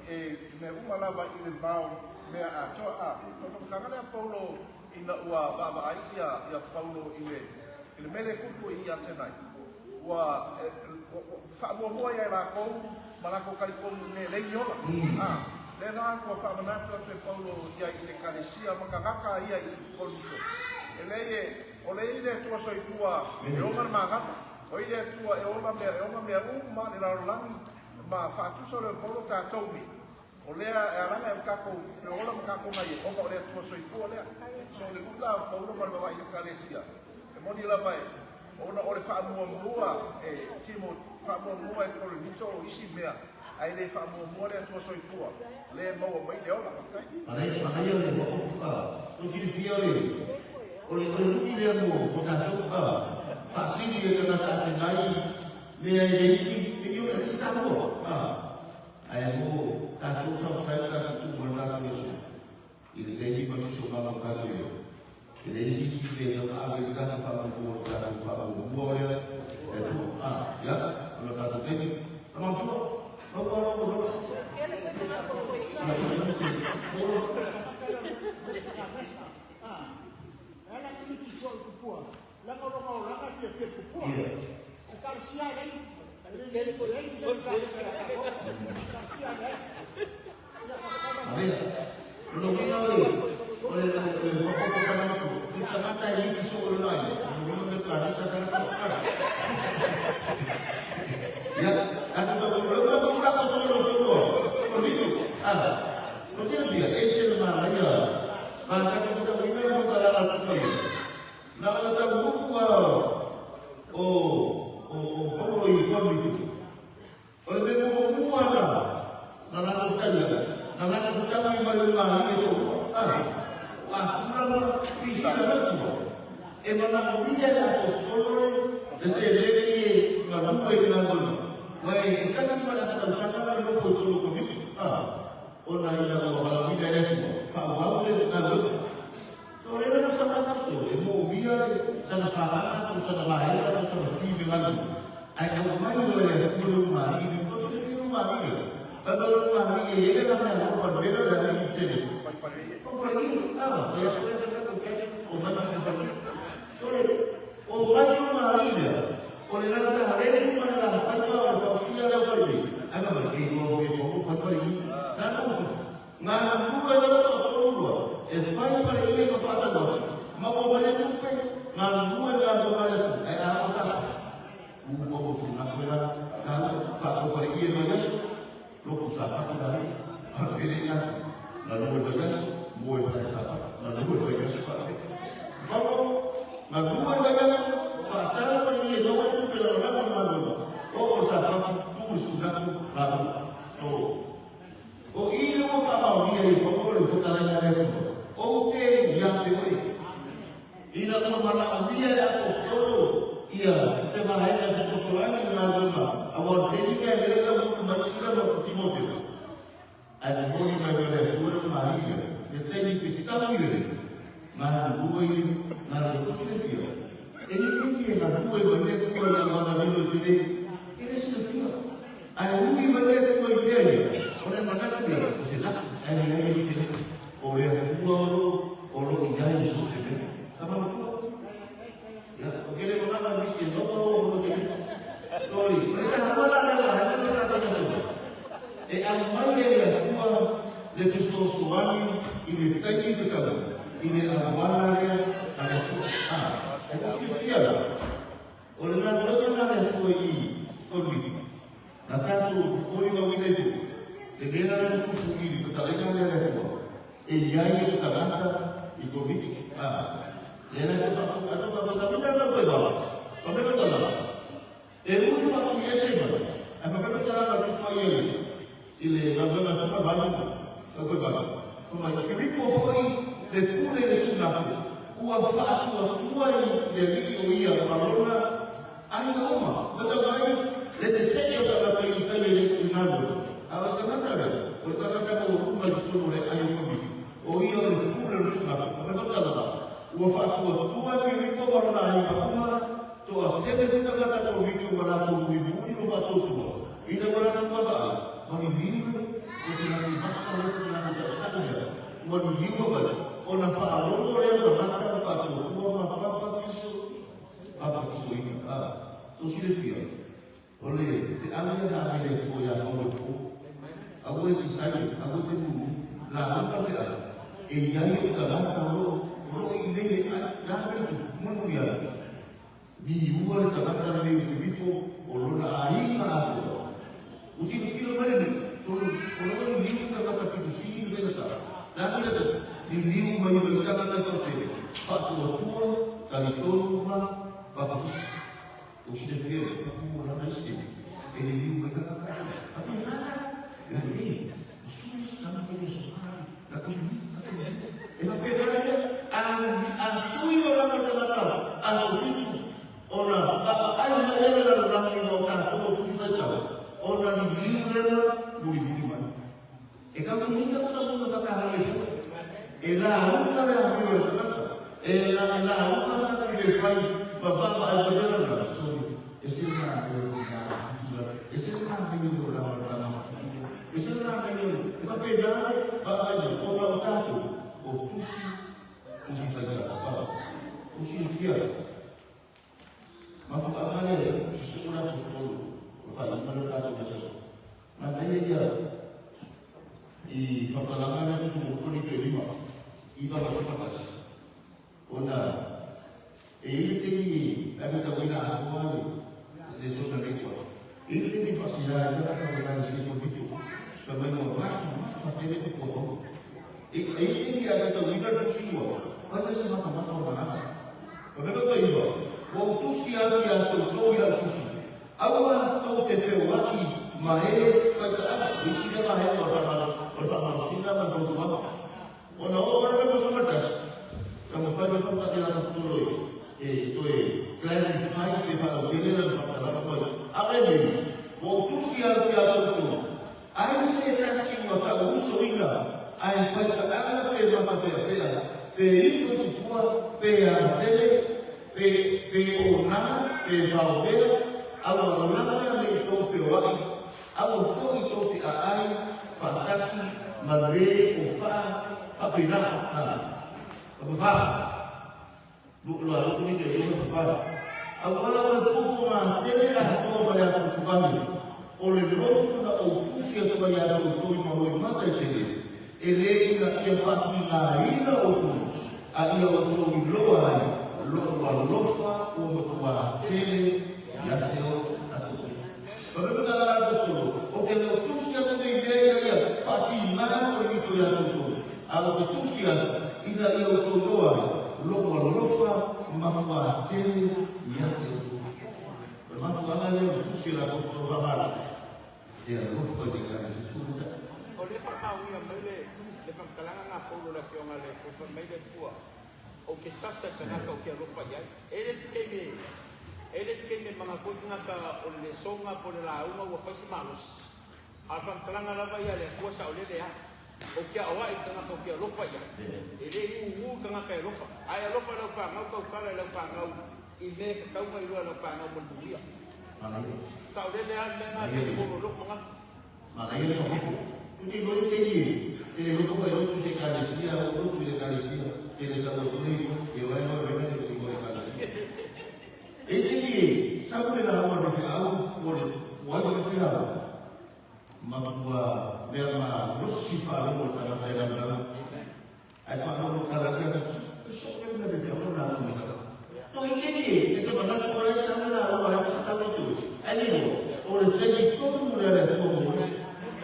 e mea uma lava i le vao mea atoa a faamatalaga lea Paulo ina ua vaavaai ia ia Paulo i le mele kuku i Atenai ua faamuamua ia lakou ma lakou talitonu i mea e leai ni ola. Lea la ua faamanatu atu e Paulo ia i le ekalesia ma tagata ia i Korinito. E leai e o le i le Atua soifua e ona le magava. O i le Atua e ona mea e ona mea uma le lalolagi ma faatusa o le Paulo tatou nei. O lea e alaga e tatou feola ma tatou nai e ona o le Atua soifua lea. So le lula o Paulo ma le vavaai i le ekalesia. E moni lava e ona o le faamuamua e Timo faamuamua e Korinito o isi mea ae le faamuamua le Atua soifua le maua mai le ola faafetai. Manaia le whakofu, o silifia le, o le lui lea mo tātou, faasili e tagata ate nai, mea e le iki, e i o le tāua, ai mo tātou whawhai tātou tu mo tātou Yesu. I le tehi ma fiso mama o tātou ia. E le isi si le tau ave le tātou whakamua o tātou whakamua o lea, e tu, ia, o le tātou tehi. Ama tua, au au au au. Ala ki so i kupua. Langa longa o langa fia fia kupua. O karusia lei. Le le le le le karusia. Karusia lei. Manaia, o lo wina o le, o le, o le whakoko kanamatu, i tagata e liki so o le lai, o le wina o le kanisa sana ka ara. Ia, ata pa o le o le ko so lo to o mitu. O se fia, e se le manaia. Ma ka ka ka wina o ka la la tu ia. Na o ta mu o o o o i ko mitu. O le me mo mu ana. Na la ko ka ia. Na la ka ka mi ma le ma ni to. Kura ma pisa na tu. E mana o ni le apostolo le se le ni ma mu e na mo. Mai e kasi ma la ka saka na no fo to ko mitu. O na ina o ba mi le tu. Fa wa le na lo. So le na sa ka so e mo via sa na pa ko sa na ba e na sa na ti me ngalo. Ai au mai lo le tu lo ma ni ko se ti ma ni. Fa lo ma ni e le na na fa le na ni te. O fa ni e so le ka ko ke o ma na fa ni. So le o mai o ma ni le. O le na ta le ni ma na fa pa o fa si le fa ni. Ai ma e o e o fa fa ni. Na no tu. Ngā mua le o o o e fai fa le ma fa ta ma o ma le tu pe ngā mua le o ma le tu e a o fa u o o su na ko la na fa o fa le ma yes lo ku sa pa la a le ya na no le yes mo e fa sa pa na no le yes fa ma o ma mua le yes fa ta fa le no tu pe la na ma no o o sa pa tu su na tu la so o i lo fa ma o ni e ko ko le fa la na le tu o te ia te oi ina ko mana o ia le apostolo ia se va hele te sosolani na luna a wa te ni ke le ka mo ma tsira no Timoteo ai mo ni ma le tu le ma ia le te ni te ta ni le ma na bua i na le ko se fia e ni ni na bua ma le tu la ma na le te le e le se fia ai ui ma le tu i le o le ma na le o se la ai le le se o le tu o lo o lo i ai so se le sama ma tu ya o ke le ma ma mi se no o lo ke sorry o le ka ha la la la la la la la e a mai le le tua le fesoasoani i le taimi fetau i le auala lea a le Atua. E ko silafia la o le galuega lena a le Atua i Korinito na tatou popoli mauina i fua le mea lena na tupu i le fetalaiga lea a le Atua e iai le tagata Le la te whakafu, ato whakawhata mina na koe baba. Whakawhata la. E uri whakui ese mai. Ai whakawhata la na tufa i ele. I le galuega suma valu. Ka koe baba. Whamai, ke ripo foi le pule le sunaku. Ua whaatua tua i le alii o ia ma lona aiga uma. Ma tau ai, le te tete o tagata i tai le i galuega. A o le tagata lea, o le tagata na ua uma i totonu o le ai o Koviti. O ia o le pule o le sunaku. Whakawhata la. Ua whaatua tua ke ripo ma lona aiga uma. Toa tele te tagata Koviti ua latou mulimuli ma whaatautua. Ina ua latou vaavaai, maliliu o te latou mafa lea te latou taʻataʻi lea. Ua liliu mai, ona faalogo lea o tagata ma faatuatua ma papatiso, papatiso ina. A, to silafia, o le feaga lea na ave le Atua ia Paulo i po. Aua e te sai, aua e te mumu, la una feaga. E iai o tagata o loo i nei le ai, la mea tu, mulimuli ai. Ni ua le tagata le nei Filipo o lona aiga atoa. O tilotilo mai lenei, so o lona liliu tagata pito sili le faigata. Le a foi le liliu mai o le tagata toatele, faatuatua, talitonu ma papatisi. O silafia e pupu o lana isi e liliu mai tagata. A pe la, e le, o sui sana pe le so la ko ni, la ko ni. E fa pe la a sui o lana tagata, a so fitu, ona pa ai mai ele la rangi o ta o tu whaitau. Ona liliu lena mulimuli mai. E ka kuhika ko sa muna whakahale fua. E la una le ahi o le tagata. E la e la una tagata i le whai ma baba ai pa lera na. Sorry. E se na e o te ngā whitura. E se na me o la o tana whitura. E se na me o e whawhe nā pa ai o na o tātou. O tusi, tusi whaitara. Papa. Tusi whia. Ma whakamane si sukura apostolo. O whai mana tātou me so. Ma nei ia i whakalanga na tusu mo koni te lima. I wala whakatas. Ona e i te ni e me tawina atoa le sona nei kwa. E i te ni whasira e tana tawina le seko bitu. Fa mai no mafa mafa tele ko ko. E i te ni a te tawina tusua. Whata se mafa mafa o manana. Fa me kata iwa. Wa o tusi atu ia tau tau ia tusi. Aua tau te whewaki ma e whaita ana. I sina ma he o whamana. O whamana sina ma tau tuama. Ona o mana ko suma tas. Ka mo whai me whaka te rana stolo e. E toe clarify pe whaka tele na whaka rana mai. A e me, wa o tusi atu ia tau tau. Ai se tasi ua tau uso ina. Ai whaita ana pe mama pe pea. Pe ifo tupua, pe a tele, pe, pe o nā, pe whao mea, aua langa me i tō wheoai, aua foi tō te a ai, whakatasi, ma le o wha, whapena. Ha. Ka wha. Lua loko ni te yoga wha. Aua la o pupu ngā tere a toa ma le atu tukami. O le lotu na o tusi atua ia tau toi ma hoi mata i tele. E le ina ia whati ngā ina o tu. A ia o tō i loa ai. Lo ua lofa ua matua tele ia te o atu te. Pa me pata la apostolo, o ke leo tusi atu nei mea ia ia whati ngā o ito ia tau toi. A o te tusi atu ina ia o tō loa ai. Lo ua lofa matua tele ia te o tu. O le matua anga lea o tusi la apostolo whamara. E a lofa i te kare se tū. O le whakamauia mai le le whamatalanga ngā paulo le afioga le ko wha mai le pua. O ke sasa tagata o ke alofa iai. E le se keime e le se keime manga koe tagata o le lesonga po le lauga ua fai se malosi. A le faamatalaga lava ia a le Atua saolele a. O ke aoaʻi tagata o ke alofa iai. E lē ugū tagata e alofa. Ae alofa i lau fanau tautala i lau fanau i mea e tatau ona iloa e lau fanau mo le manuia. Manaia. Saolele a le mea lena e fai lou manatu. Manaia le whakapo. U te lotu te ni e le lotu kai lotu se kalesia, o lotu i le kalesia, e le tau atu nei, e oe oe oe le i le kalesia. E te ni e, sa le la hawa le au, o le wai o le whiau, matua mea ma losi whaalogo o tagata e lau lau. Ai whaalogo kalatia ka tu, so le mea le whiau na au ni kata. No i le ni e, e te manatu o le sa le la hawa le whakatau atu. Ai le o le tegi tonu le le atua mo.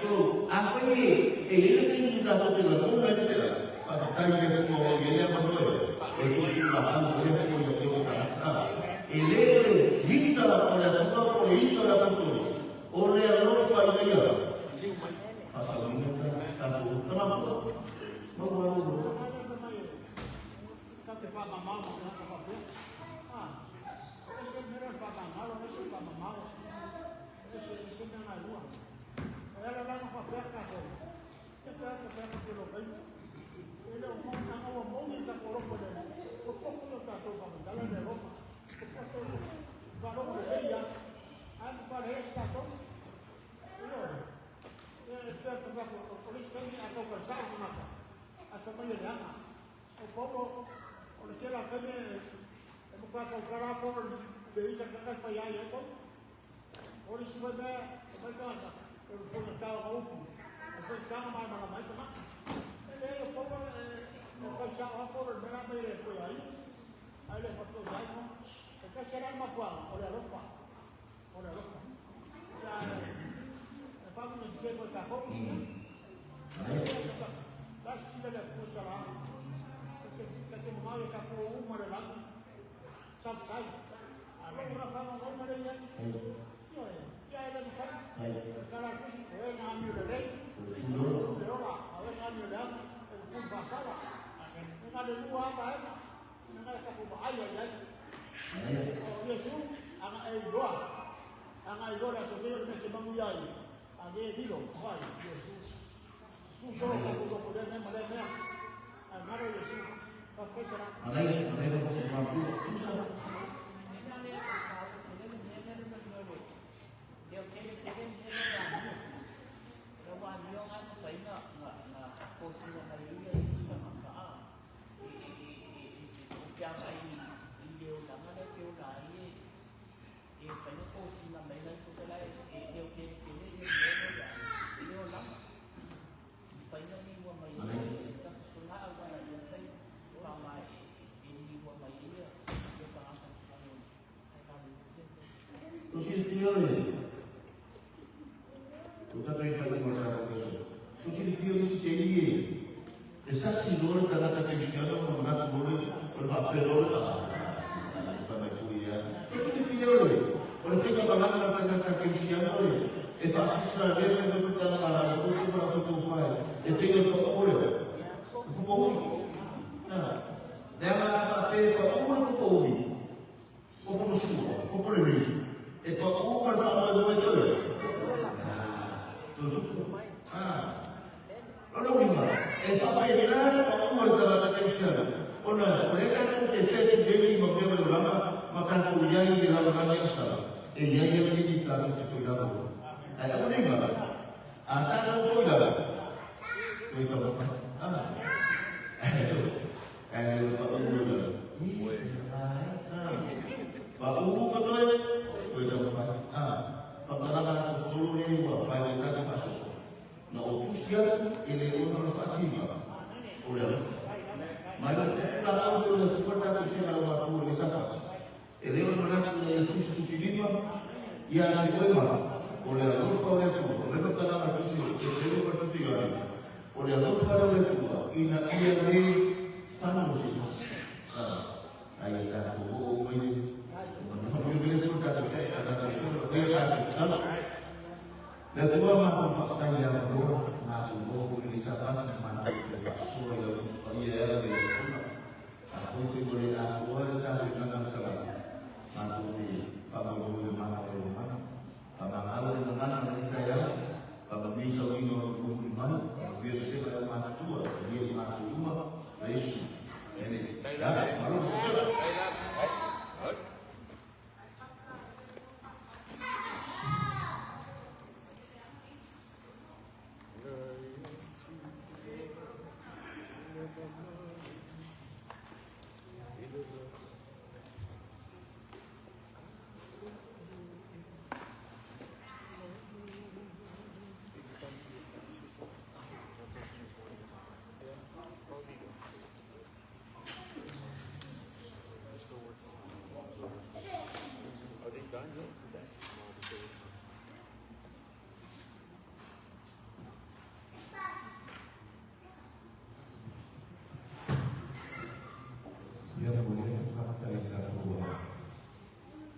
So, a whai e, e ele te ni tā te la tonu e te whia. Whakatai le kuma o ia ia manoe, o tō tū la au whamamau ma ngā whapea. E se mera whamangalo, e se whamamau, e se mea ngā rua. E ala langa whapea kātou. E pēa ka pēa ka pēlo kai. E le o mau tanga ua mongi ta koropo le. O poko lo tātou whamandala le ropa. O poko lo wharongo le eia. Ai mo pare e tātou. E lo e pēa ka pēa o le skangi a tau ka sao mangata. A sa mai e le anga. O poko o le tela kame e mo kaka o kara poro le ita kaka whai ai e kau. O le siwa mea e mai tangata. E o fona tau ka upu. E whai tanga mai mala mai tangata. E le o poro e whai sao a poro e mera mai le koe ai. Ai le whakau mai mo. E kasi ara matua o le alofa. O le alofa. Ia e whamu ni se koe tākou. Kasi sila le pusa la. Ka te mamau e ka kua uma le langi. Sapu sai. A longo na whanga ngau mare ia. Ia e, ia e le whai. Ka la kusi, o e ngā mi o le rei. Le ora, a e ngā mi o le anga. E ku whasala. E ngā le lua ata e. E ngā e ka kuma ai ai ai. O Yesu, anga e iloa. Anga iloa le aso leo me te mangu iai. A le lilo, whai, Yesu. Tu solo ka kuto ko le mea ma le mea. A ngaro Yesu. Ka whaisara. Manaia, manaia le whakamatua, tusa. O silifia le o tatou e fai mo le tatou aso. O silifia le isi taimi e e sasi loa le tagata kerisiano ma manatu loa le o le faapea loa le ah fai mai foi ia. O silifia le o le faiga malaga a le tagata kerisiano le e faatusa lea fai mai foi tala malala ko te mala foi tō whae e pei o le paʻu lea o kupa uli. Ah, leaga a faapea e paʻu le kupa uli. O pono sua, o pono rei, e paʻu ma le faamoemoe toe. Ah, toe tupu. Ah, lona uiga, e faapena le paʻu a le tagata kerisiano, ona o lea tatou te fetetele ma mea o le olaga ma tatou i ai i le lalolagi a Isala, e i ai lava nisi tatou te toe lalo ai. Ae aua ne i galo, a tatou toe lalo, toe taumafai. Ah, ae le o le paʻu o le lalo. Paʻu ma toe, toe taumafai. Ah, faamatalaga a Aposetolo nei ua faigata faasoso. Na ou tusi atu e le ona o le faatinoga o le alofa. Ma e le laau o le Atua tatou se alo matua i le Sapati. E le o le manatu ina ia tusitusilima ia te oe ma o le alofa o le Atua. O le faamatalaga a tusi e le o tusi ia o le alofa o le Atua ina ia le fano se tasi. Ai ia tatou oo mai le whakapuke le Atua tatou se tatou se tatou tala. Le Atua matou faafetai i le avanoa, matou nofo i lenei Sapati, matou te faasoa i lau Tusi Paia e ala i lau Tuna. Afai foi ua le atoa le tatou gagana tagata, matou te faamoemoe i le mana o lau mana. Faamagalo le gagana i lenei taeao, faamanuia i sauiga o lau momoli mai, faamanuia le sela e au matutua, faamanuia i matou uma, Iesu. Amene. Ya, malo le kusela. Are they done yet? Ia mo le whakamata i tatou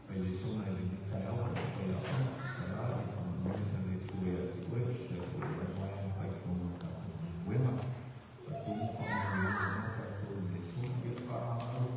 mai le soga i lenei taeao ma le whaiaoga, sa i whamanuia le Atua ia te oe, le Atua o le mai a whai tōna tatou galuega. Tatou whamanuia mo tatou i le soga ia whaangalo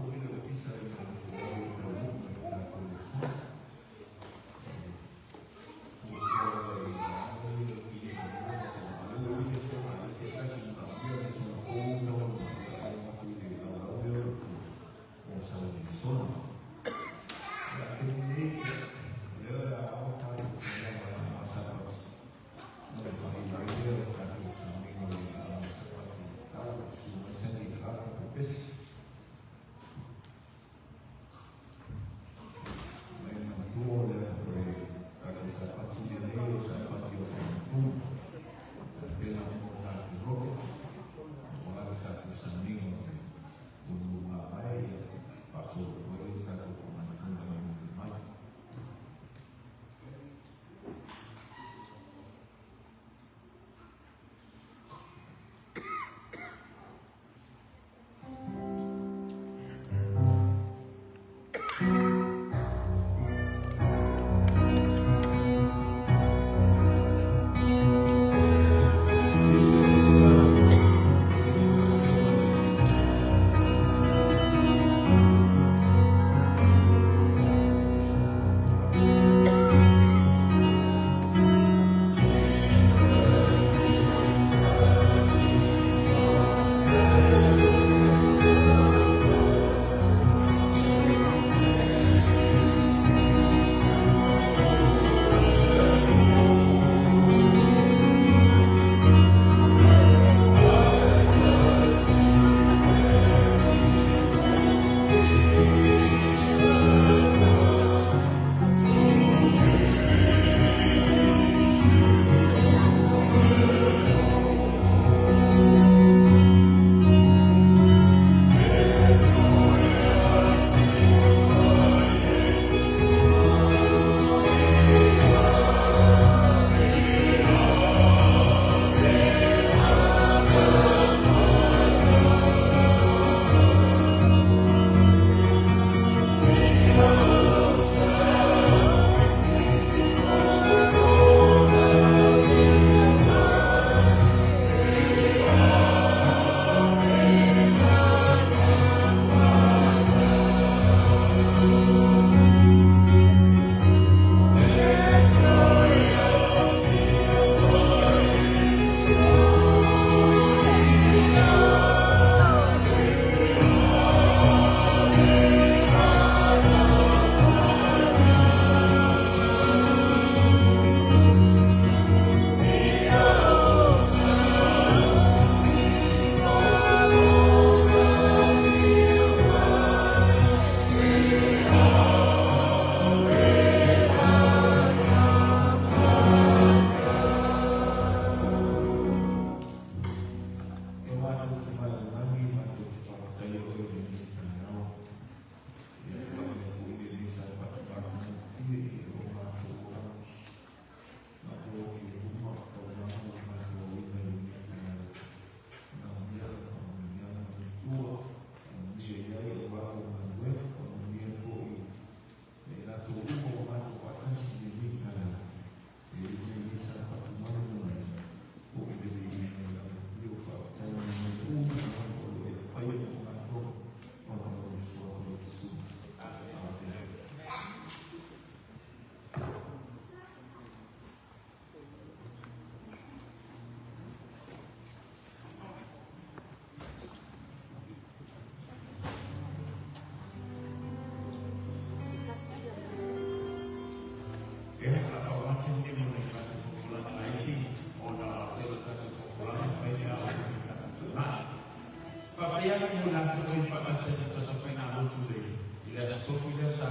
tatou ai faatasi ai ma tatou faigalotu le i le aso tofi lea sa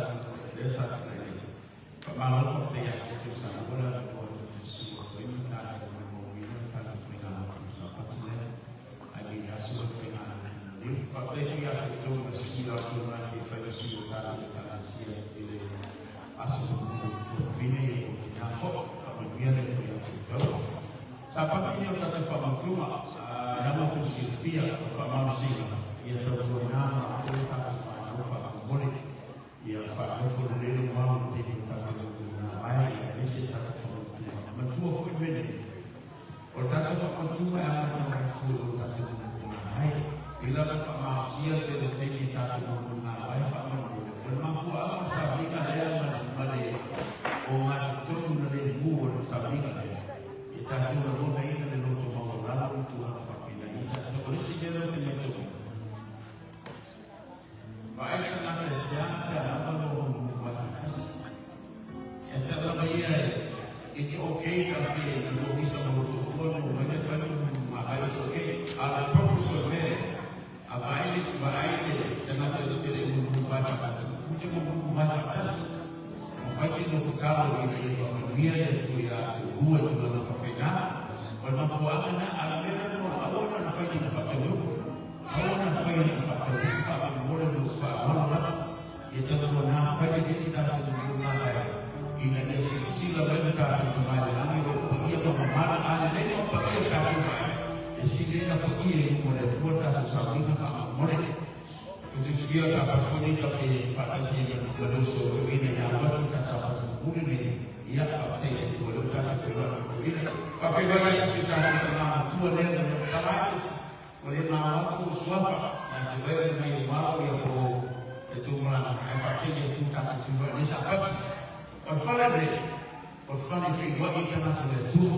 lea sa tulai ai. Faamalo faafetai ia te outou sa maua le avanoa tou te susu atu ai ma tatou molimauina le tatou faigalotu i le Sapati lea ae le i le aso lea o le faigalotu maliu. Faafetai foi ia te outou ma sui latou na fia fai ma sui o tatou Ekalesia i le aso tofiga ia o tina foi. Faamanuia le Atua ia te outou. Sapati nei o tatou faamautuga, na matou silafia o le faamalosiga ia tautuana ma outou tatou fanau faamolemole ia faanofo lelei le mau i le taimi o tatou manae ia aemaise tatou faamautuga. Manatua foi le mea nei, o le tatou faamautuga e amata mai i tua i o tatou manae. I lalo faamalosia le tele o taimi e tatou manae faamolemole, o le mafuaaga o le sauniga lea ma le ogatotonu na le mu o le sauniga lea, ia tatou lagonaina le loto maualalo ma tulaga faapena. Ia tatou, o le isi mea lea ou te maitauina, vaai le tagata e seasea lava lou muamua faatasi. E te lava ia e, it's okay ka fia ina lua misa ma lou toalua no mai le fai lou muamua, it's okay. A o le purpose o le mea, a vaai le, vaai le tagata e te le muamua faatasi, u te muamua faatasi. Ma fai se nofo talo ina ia faamanuia le Atua ia outou lua i tulaga faapena. O le mafuaaga lena, a o le mea lea no aua na fai ina faataunuu. Aua na fai ina faataunuu faamolemole ma lou faaaloalo lava. Ia tautuana fai lelei le tatou muamua vae ina ia silasila mai lo tatou Tama i le Lagi o lo o paia ma mamala, a lelei ma paia le tatou vae, e sili ai na paia i luma o le Atua le tatou sauniga faamolemole. Tou te silafia o Sapatu foi nei tatou te faatasi ai ma le uso o toeaina ia Alati ta Sapatu mulimuli nei, ia, faafetai i le Atua o lea ua tatou feiloai ma toeaina. Faafeiloai atu si o tatou tama matua lea na leo Salatis, ua le mao atu ou suafa, ia te oe le mai o malo ia po o le tou malaga, ae faafetai i le Atua tatou feiloai nei Sapati. O le fale lenei, o le fale e feiloai ai tagata o le Atua.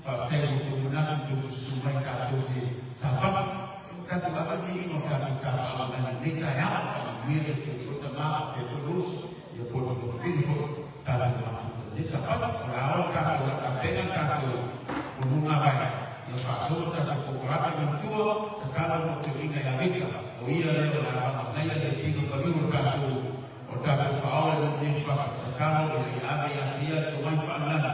Faafetai i lo outou manatu i tou susu mai tatou te Sapati. O tatou ava nei ina o tatou tapaau mai lenei taeao. Faamanuia le Atua i oe tama faapea foi Rose ia po o le filofili foi tatou mafuta i lenei Sapati. O le a o tatou o le a tapena tatou honua vai ia faasolo tatou kokolame manatua tatalo mo toeaiina ia Mika o ia lea o le a lagolaia le tino paliu o tatou O le tatou faaola i lenei fata tatalo ina ia ave ia te ia le tomai faalala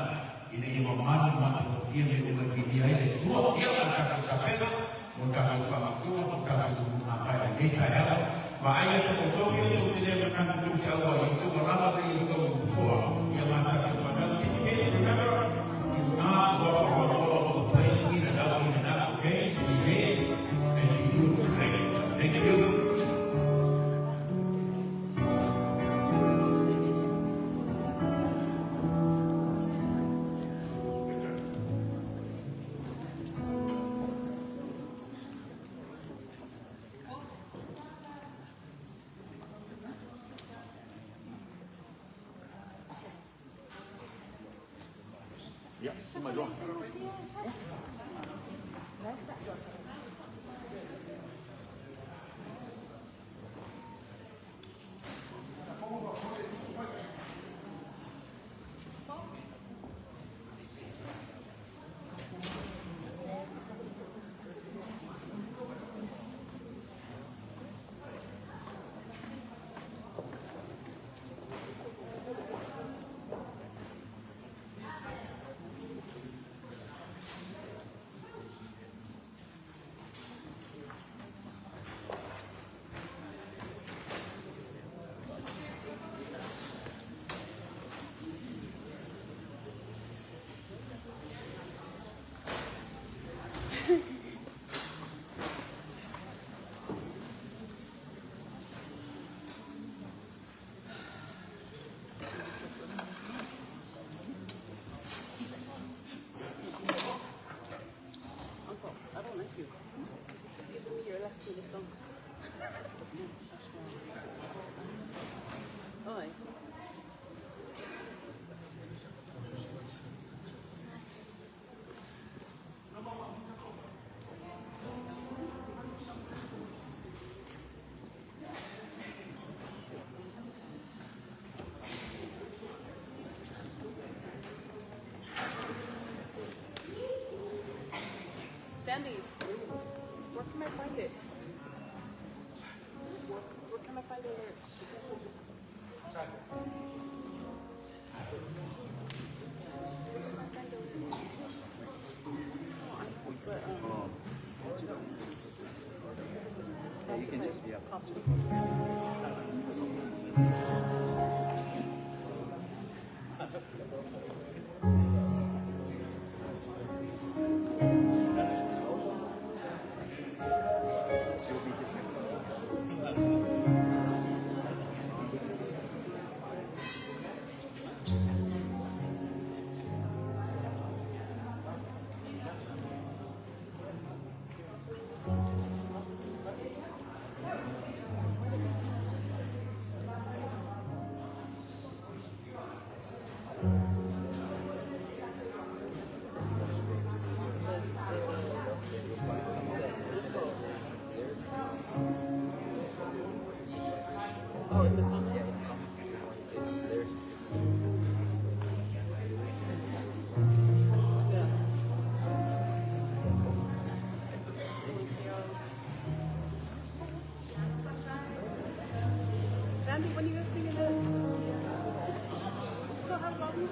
ina ia mamalu ma matagofie mea uma e viia ai le Atua. Ia, o le tatou tapena mo le tatou faamautuga mo le tatou mulimulitae i lenei taeao. Vaai atu outou ia tou te le manatu tou te auai i outou alala nei i outou nofoa ia ma tatou fanau. Can you kids remember? Do not walk around all over the place in and out, in and out, okay? Behave and be good. Thank you. Ia, mai loa. Find the lyrics. Find the lyrics. But, Yeah, you can just, yeah. Oh, in the comments. Yeah. Sandy, when are you guys singing this? You still have Bobby?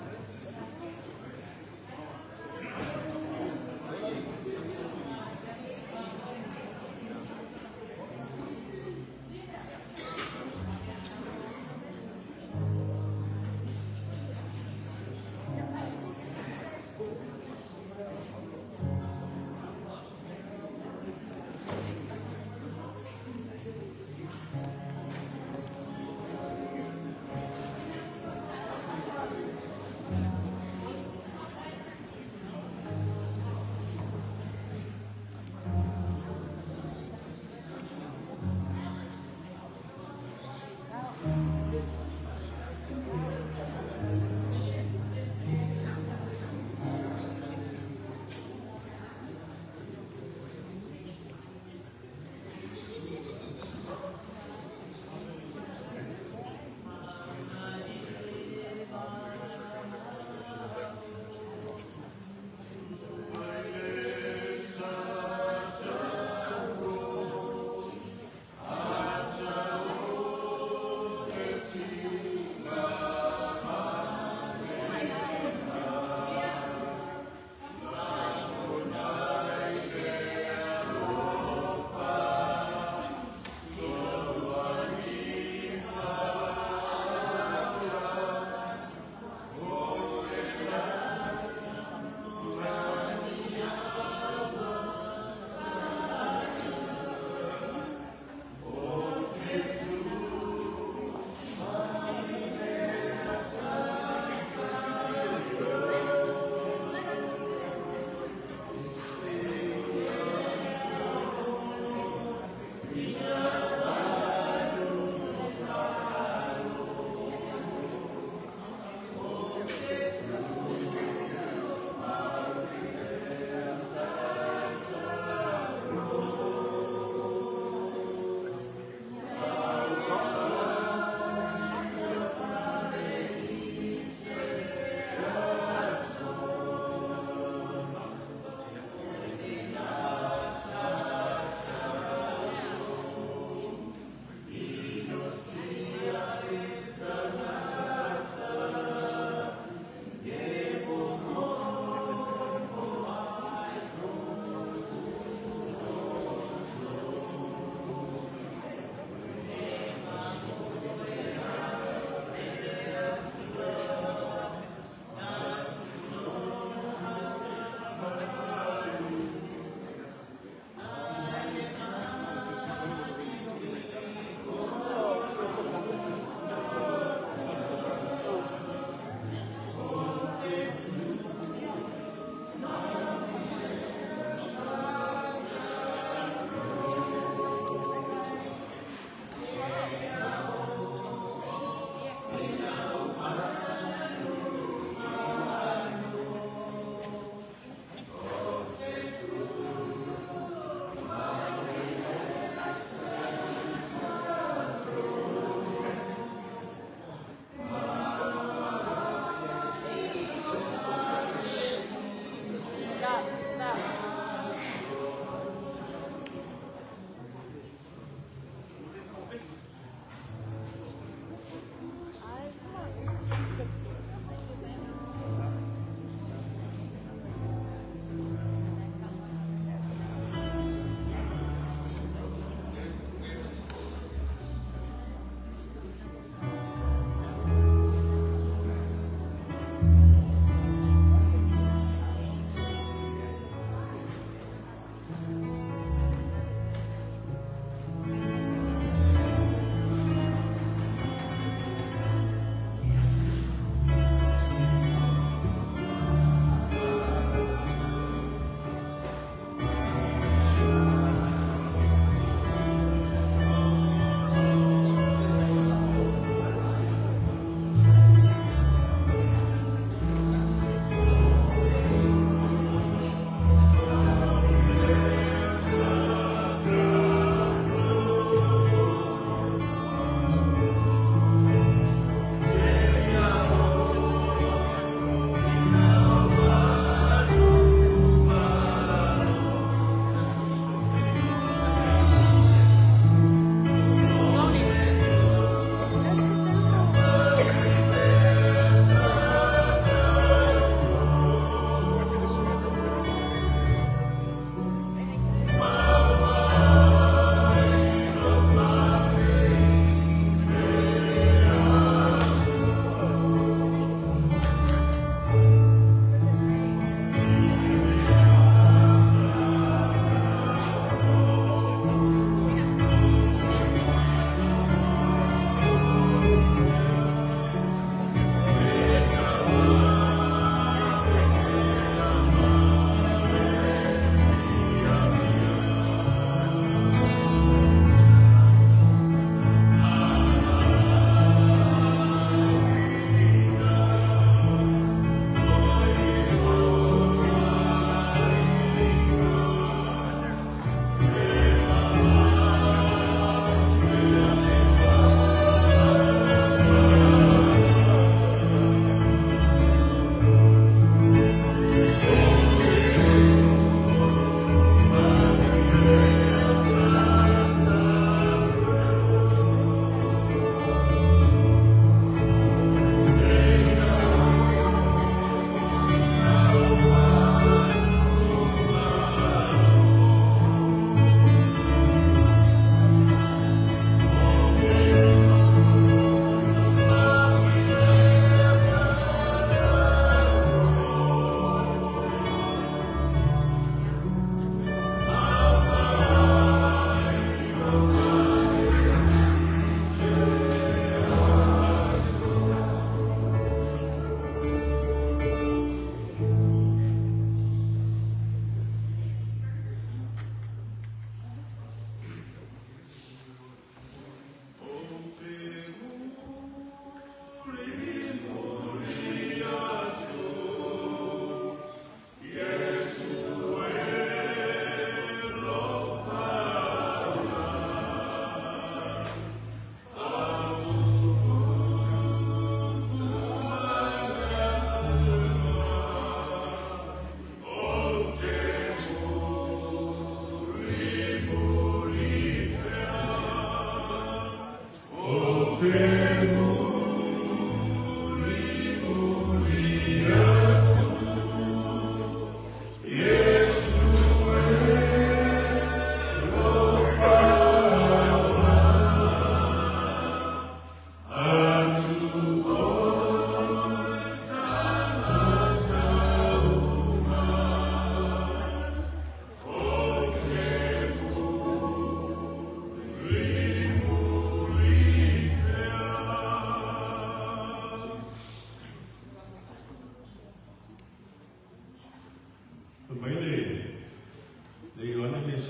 Mai le Ioane le 13,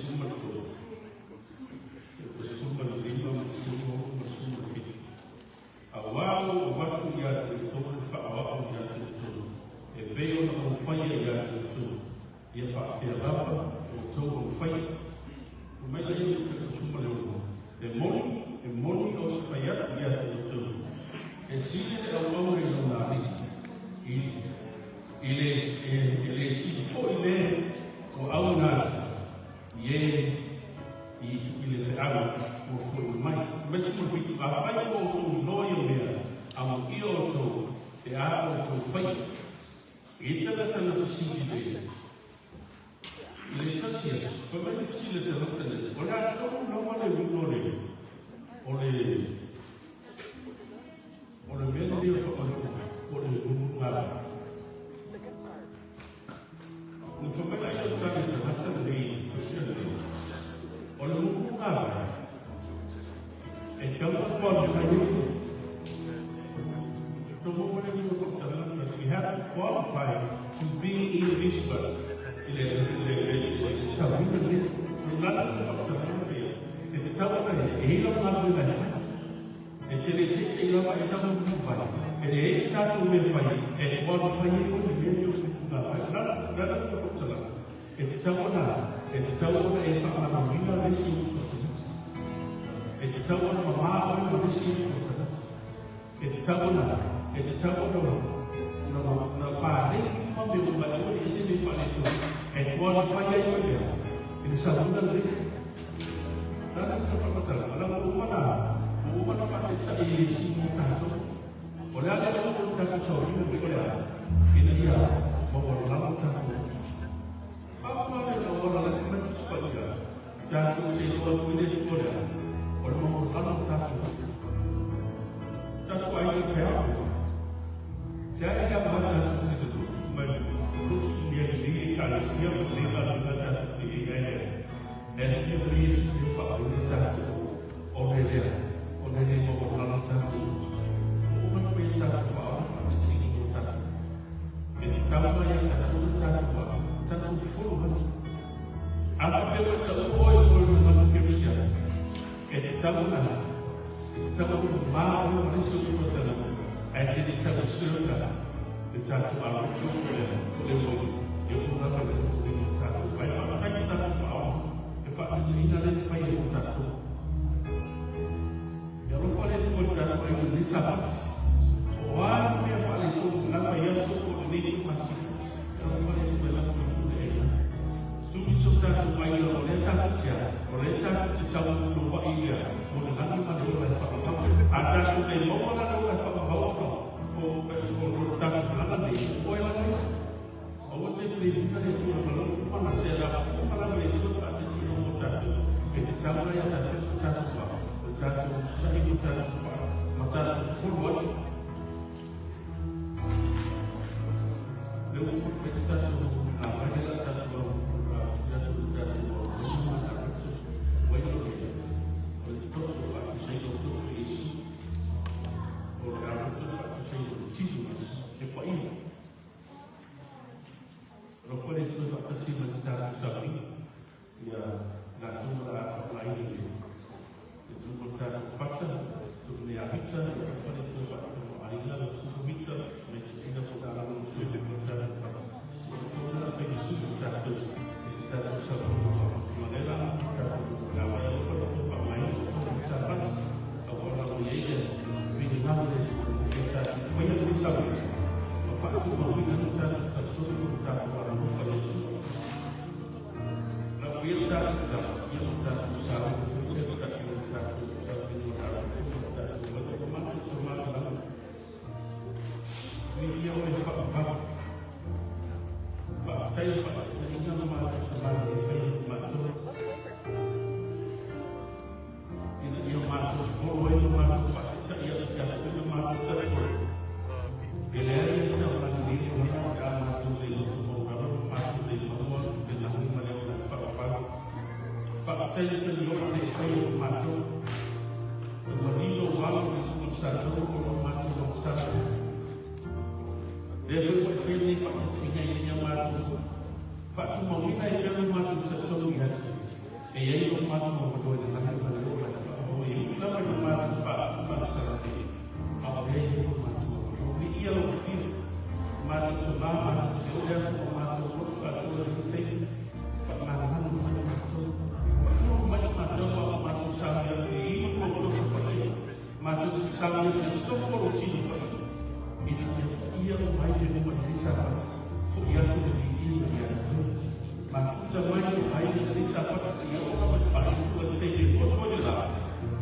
e 15 ma 16 ma 17. Auā ua ou avatu ia te outou le faaoao ia te outou, e pei ona ou faia ia te outou, ia faapea lava outou aumafai. Fai mai laia o le 16, e moni, e moni ou te fai atu ia te outou, e sili le auauna i lona alii, i le, e le sili foi le ua auina atu i e i le feau ua fo'i mai. Mai 17, afai ua outou iloa ia mea, amuia outou pe a outou faia. E tagata na fesili le tasi aso, fai mai le fesili a tagata nei, o le a tonu lava le uiga o le mea lenei o o le mumu. Na fai mai laia o tali tagata lenei, tosia lenei, o le mumu e tau na qualify ai. You have to qualify to be in this one. I le sauniga lenei. Lana le whakatalaga whea. E te tau ana e hira ngā tui ngai whai. E te le te te lava e sa mu vai. E le e tātou me whai, e qualify e o le mea o te ngā whai. Lana le whakatalaga. E te tau ana, e te tau ana e whakamana le si o whakatalaga. E te tau ana mamā o le si o whakatalaga. E te tau ana, e te tau ana na pā nei ma me o mai o e se me whare tō. E qualify ai o lea. I le sauna le. Lana le whakatalaga. Lana o mana, o mana whate tai e si mo tātou. O le ale o o tātou saurina me o lea. Ina ia, ma o lalo tātou. Papa le o ora le whakatu spaia. Tātou te loa tu ile tu o lea. O le mo lalo tātou. Tātou ai i te ao. Se ai ia mata te te te mai lutu ni e ni e ka le sia le la la ta te e e e fia li e fa o le tātou o le lea o le le mo lalo tātou. O ma fai tātou fa o fa te tingi o tātou. E te tau mai a tātou tātou a tātou furu hatu. A fa pe o tau o e o le tātou keresia. E te tau na, e te tau o mā o le si o tātou. E te te tau sura le tātou a roto o le mo e o nā le o le tātou. Vai whakatai ki tātou whaao, e whakatina le whai e o tātou. Ia alofa le tua tātou ai le sabati. O a mea whale tō lama i aso o le nei tū. Ia alofa le tua e lafo i tū le eina. Tumi so tātou mai o le tātou tia, o le tātou te tau no wa i lea, mo le lani ma le ola e whakapau. A tātou te maua la le ola e whakapau no, o lo tātou lana nei, o e lana. O te le huna le tua ma lo mana se ra, o mana le tua wha te tino mo tātou. E te tau lai a tātou tātou wha, o tātou sahi mo tātou wha, ma tātou furu atu. Le o mo whai tātou, ngā vai la tātou au, tātou tātou au, o mana ratu, wai o le, o le toto wha te sei o toto Yesu, o le aratu wha te sei o tino e pa ia. Ro whare tui whakatasi ma te tātou sauri, ia ngā tūra a whakalaina le, te tūra tātou whata, tūra a hita, ia whare tui whakatau aina le sukumita, me te ina ko tā raro tui te tātou whata. O te tūra whai suku tātou, te tātou sauri whakamanera, tātou ngā wai o whakatau whakalaina, o te tātou, a wala o ia, whini ngā le te tātou, whai a le sauri. Ma whakatu mauina ni tātou tātou o tātou ara no whai atu. La whia tātou tātou, ia o tātou sāu, ia o tātou tātou sāu, ia o tātou tātou fofolo ai lo matou faataitai atu ia te oe le matou territory. E leai e se aoga lelei o lona pe a matou le loto maualalo ma matou le maua le lagi ma le ola e faapapala. Faafetai le tali ola le e faia mo matou. E ua lilo alo i luga o Satou o lo matou agasala. Lea foi ua e faia lenei faataitaiga ina ia matou faatumauina ai pea lo matou talitonu ia te oe. E i ai lo matou avanoa i le lagi ma le ola e faamaua e ui lava i lo matou paau ma agasala nei, a o lea e i ai lo matou avanoa. Viia lou afio, matou tama, matou te ole atu ma matou loto atoa i lenei taimi, faamanumanu mai matou. Fufulu mai matou a o matou sauni atu e inu lou Toto Paia. Matou te sauni atu i le tofo o lou Tino Paia, ina ia paia uma ai le nuu i lenei Sapati, foi atu le viiga ia te oe. Mafuta mai o aiga i lenei Sapati seia oo lava i le faaiuga i le taimi e motu ai le la,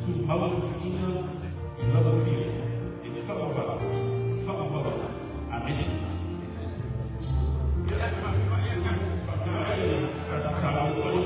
tumau le viiga i lau afio e faavavau, faavavau. Amene. Ia, faafeiloai le tatou sauni atu ai.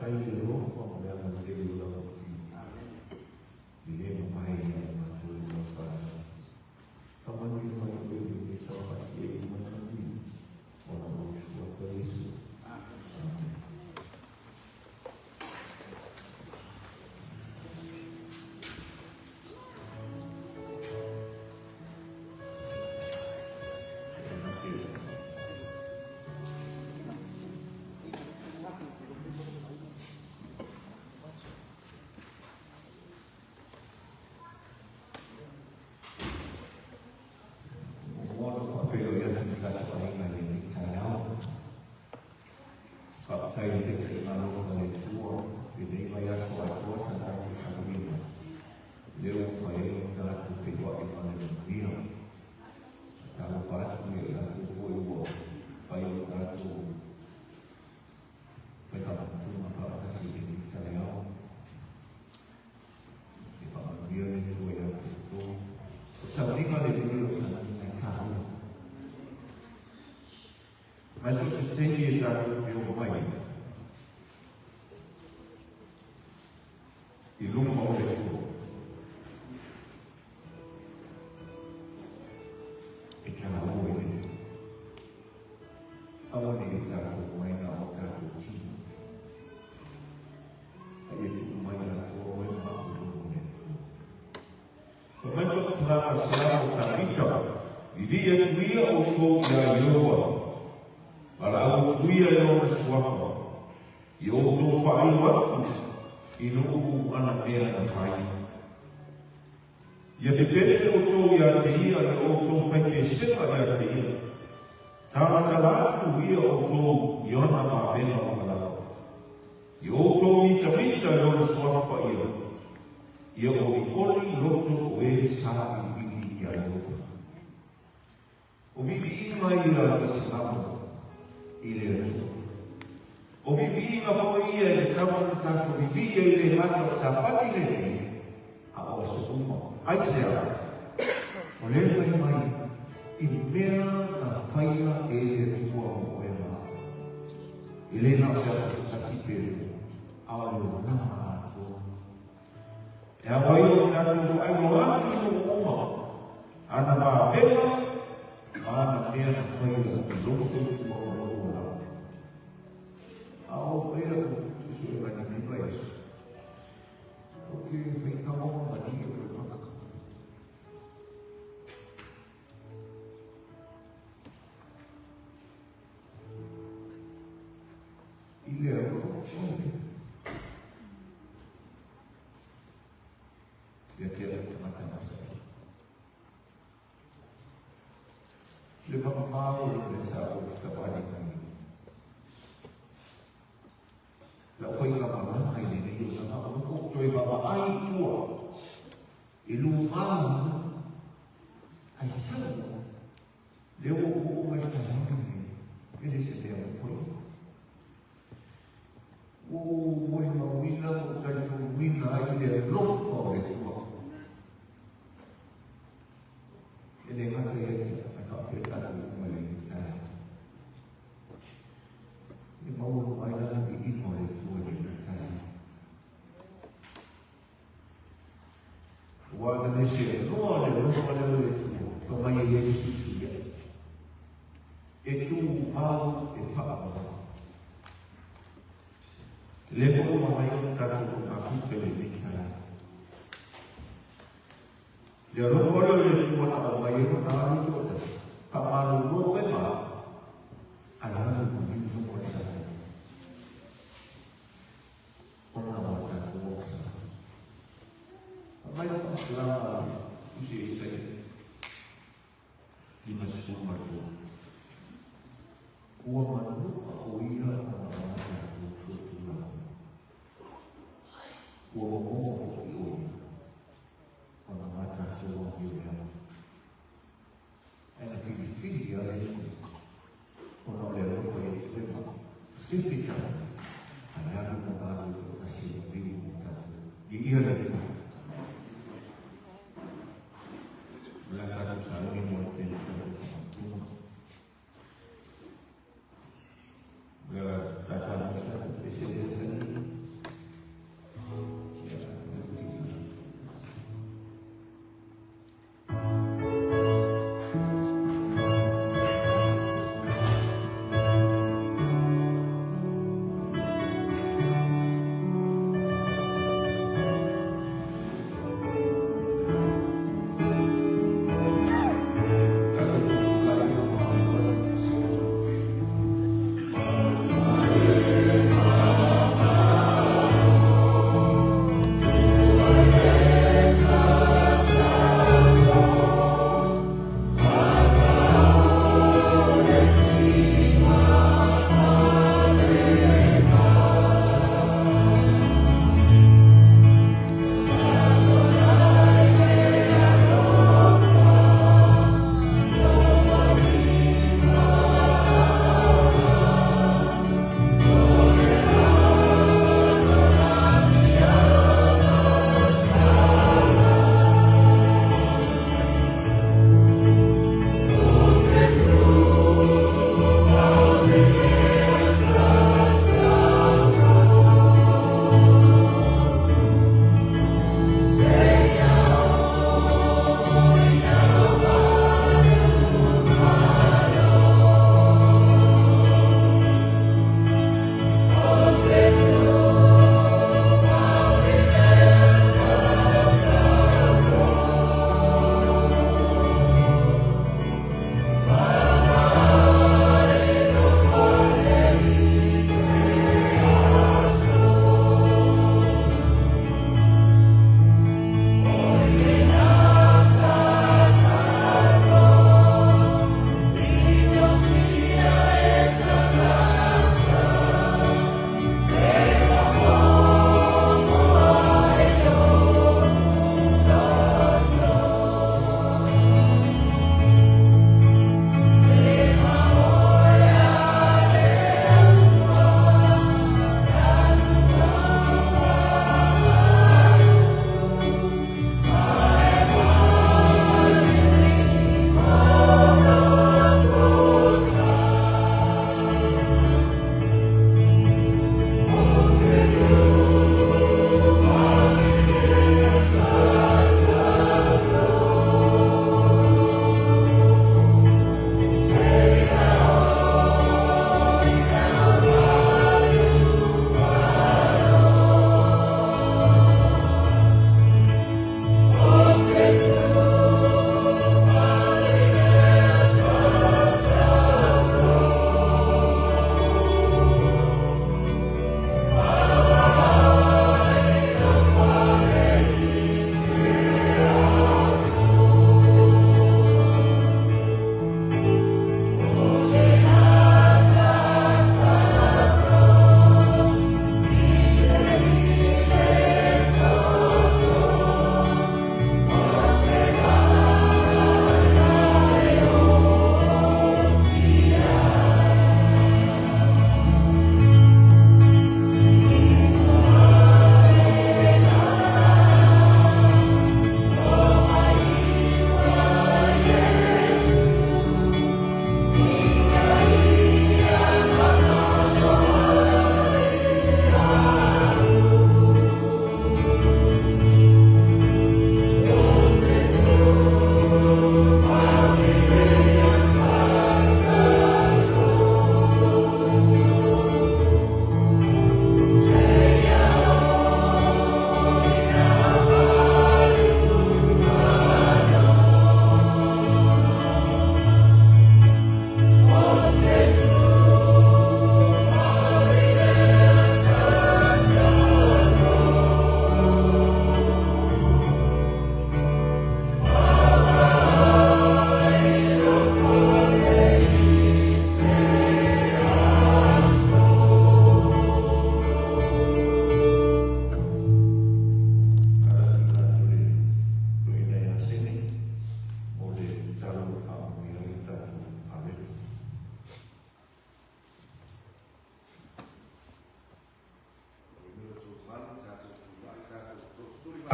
Faafetai i le alofa ma le agalelei o lau Afioga. E le mamae ia i matou i lau faaloalo. Faamanuia mai oe i lenei saofasi e i mana manuia ona o lou Suafa Iesu. Amene. Ua ona faafeiloai atu i le tatou aiga i lenei taeao. Faafetai i le taitaiga alofa o le Atua i lenei vaiaso atoa sa tatou saluina. Lea ua mafai ai ona tatou feiloai ma le manuia. Talofa atu ia i latou foi ua fai o tatou faifaamatuga faatasi i lenei taeao. E faamanuia le Atua ia te outou. O sauniga le lelei o sauniga e taua. Mai so se taimi e tatou te oo mai ai i luma o le Atua. E taua i le Aua ne i tatou mai na o tatou tino. A ia tuu mai atoa oe ma au i luma o le Atua. Fai mai faamatalaga a le Salamo o Tavita, Vivii atu ia outou iā Iehowa, valaau atu ia i lona suafa, ia outou faailo atu i nuu ana mea na fai. Ia pepese outou iā te ia, ia outou fai pesega iā te ia. Talatala atu ia outou i ona vavega mamalama. Ia outou mitamita i lona suafa ia. Ia olioli loto o e sailiili iā Iehowa. O viviiga ia a le Salamo i le Atua. O viviiga foi ia e tatau ona tatou vivii ai e le gata o le Sapati lenei, a o aso uma. Aisea? O lea e fai mai i mea na faia e le Atua mo oe ma au. E le na o se aso se tasi pe lua, a o le olaga atoa. E ao ai ona tatou faailoa atu i nuu uma ana vavega ma ana mea na faia i lou soifua ma lou olaga. A o faia lau suesuega i lenei vaiaso, ou te faitau ma malie o le maka. I le alofa o le Ia te au tagata masani. Le mamao o le sa o savali mai. Lau faiga malaga i lenei olaga o nofo toe vaavaai i tua i lumā ai sau lea ua ou oo mai i le taeao lenei e le se mea mafai. Ua ou molimauina ma ou talitonuina ai le alofa o le Atua. E le gata ia te au, ae faapea tatou uma i lenei taeao. E maua mai lana viiga o le Atua i lenei taeao. Ua na le seanoa le alofa lea o le Atua, ka mai ai ai susu ia. E tū mau e whaamana. Le mo mai o tātou o ngā pute le nei taeao. Le alofa lea o le Atua na aumai ai lona alu i tōtasi, ka malolo e mā, ai alu i niu no o le tātou. Ona o tātou o sa. Mai o whakatulanga i se Isaia. 53. Ua manuka o ia ona o a tatou tulafono. Ua momomo foi o ia ona o a tatou amio leaga. Ae na filifili ia le Alii ona o le alofa ia te oe ma fefe tatou, ae alu ma malu toatasi o maliu mo tatou. Viia le Atua. O le a tatou sauni mo le taimi tatou whakamatuga.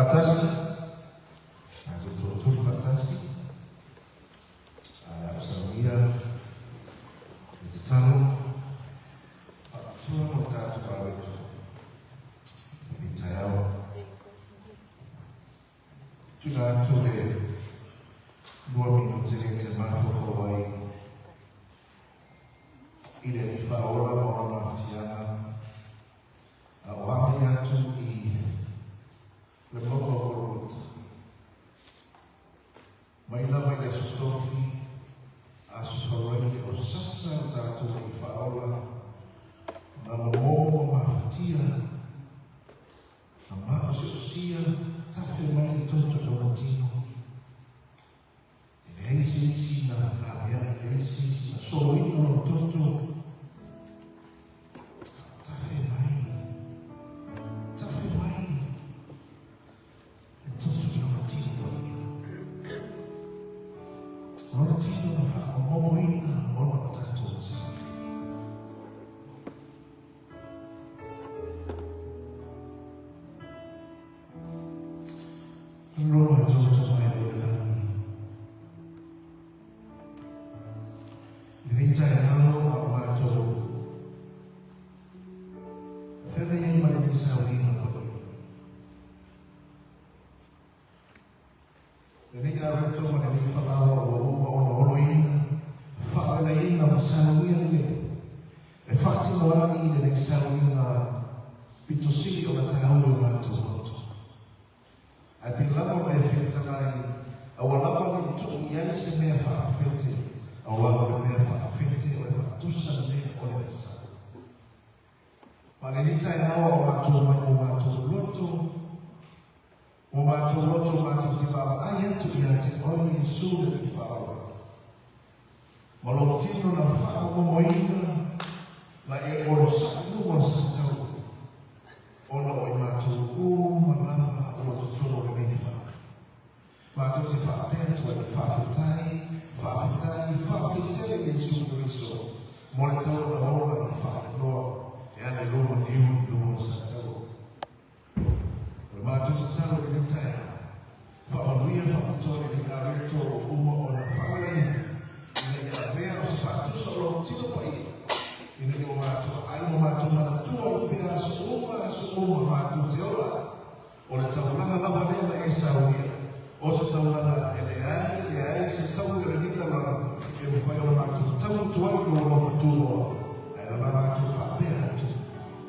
Faatasi, tatou toatolu faatasi, ae a o saunia le tatalo faapitoa mo le tatou aloto i lenei taeao. Tuuina atu le 2 minute e te mafaufau ai i le Alii Faaola ma Ona mafatiaga, a o agai atu i le mauga o Gologota. Mai lava i le Aso Tofi, Aso Faraile o sasa lo tatou Alii Faaola, na momomo ma mafatia, na maosiosia, tafe mai le toto i lona tino. E leai se isi na laveai, e leai se isi na soloina lona toto. Tafe mai, tafe mai le toto i lona tino paia. Lona tino na faamomomoina ona o tatou sa. Lo matou Tamai o le Lagi. I lenei taeao a o matou feagai ai ma lenei sauniga paia. Lenei aroto ma lenei falaoa ua uma ona oloina, faavelaina ma saunia lelei, e faatino ai lenei sauniga pito sili ona taua i o matou loto. Ae pei lava ona e fetalai, aua lava ne i tuu i ai se mea faafete, aua o le mea faafete o le faatusa mea o le asa. Ma lenei taeao a o matou mai o matou loto, o matou loto matou te vaavaai atu ia te oe Iesu le Alii Faaola. Ma lou tino na faamomomoina na e onosai i luga o le satau, ona o i matou uma lava ua totonu o lenei fale. Matou te faapea atu ai, Faafetai, faafetai, faafetai tele Iesu Keriso mo le taulaga ola na faailoa e ala i lou maliu i luga o le satau. O le matou tatalo i lenei taeao, faamanuia faapitoa lenei areto ua uma ona faavelaina, ina ia avea o se faatusa o lou tino paia, ina ia o matou aai ma matou manatua ai pea aso uma aso uma matou te ola ai. O le taulaga lava lea na e saunia, o se taulaga e leai, leai se taui o lenei lalolagi e mafai ona matou tau atu ai i lou alofa tunoa, ae na matou faapea atu,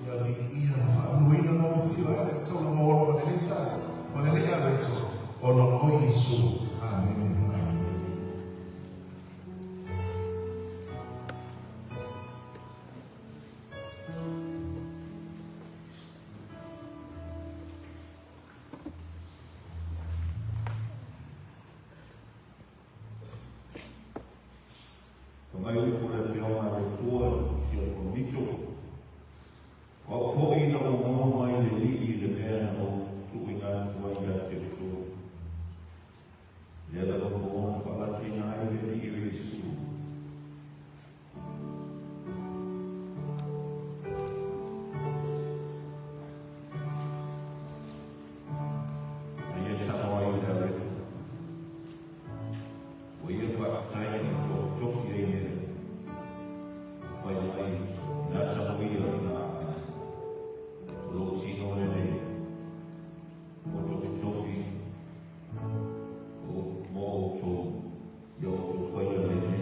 Ia viia ma faaluaina lou afio e ale taulaga ola ma lenei taeao, ma lenei aloito, ona o oe Iesu. Amene. Amene. Ka mai upu le Afioga a le Atua i si o Korinito, O au hoʻi na ou maua mai le Alii i le mea na ou tuuina atu ai ia te outou. Lea lava po na faalatiina ai le Alii o Iesu. Na ia tago ai i le areto. Ua ia faafetai ona tofitofi ai mea ua fai mai i nā tago ia i nā āina. O lou tino lenei ua tofitofi mo outou, ia outou faia lenei.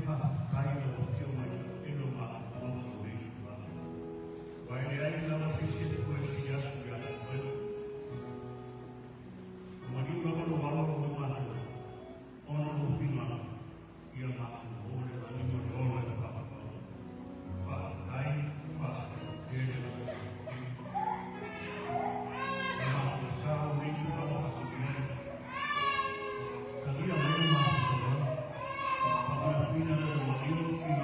faafetai i lau Afioga i le elo o matou maota o lenei itulagi. Aua e leai lava se isi Atua e sili atu ia te Oe. Ua maliu lava lou alo mo matou, ona o lou finagalo, ia matou maua le lagi ma le ola i le faapapau. Faafetai, faafetai tele lava i lau Afioga. O le matou tatalo i lenei itula ua faataulia ai, talia mai le matou tauau, faamanatuina le lou malie i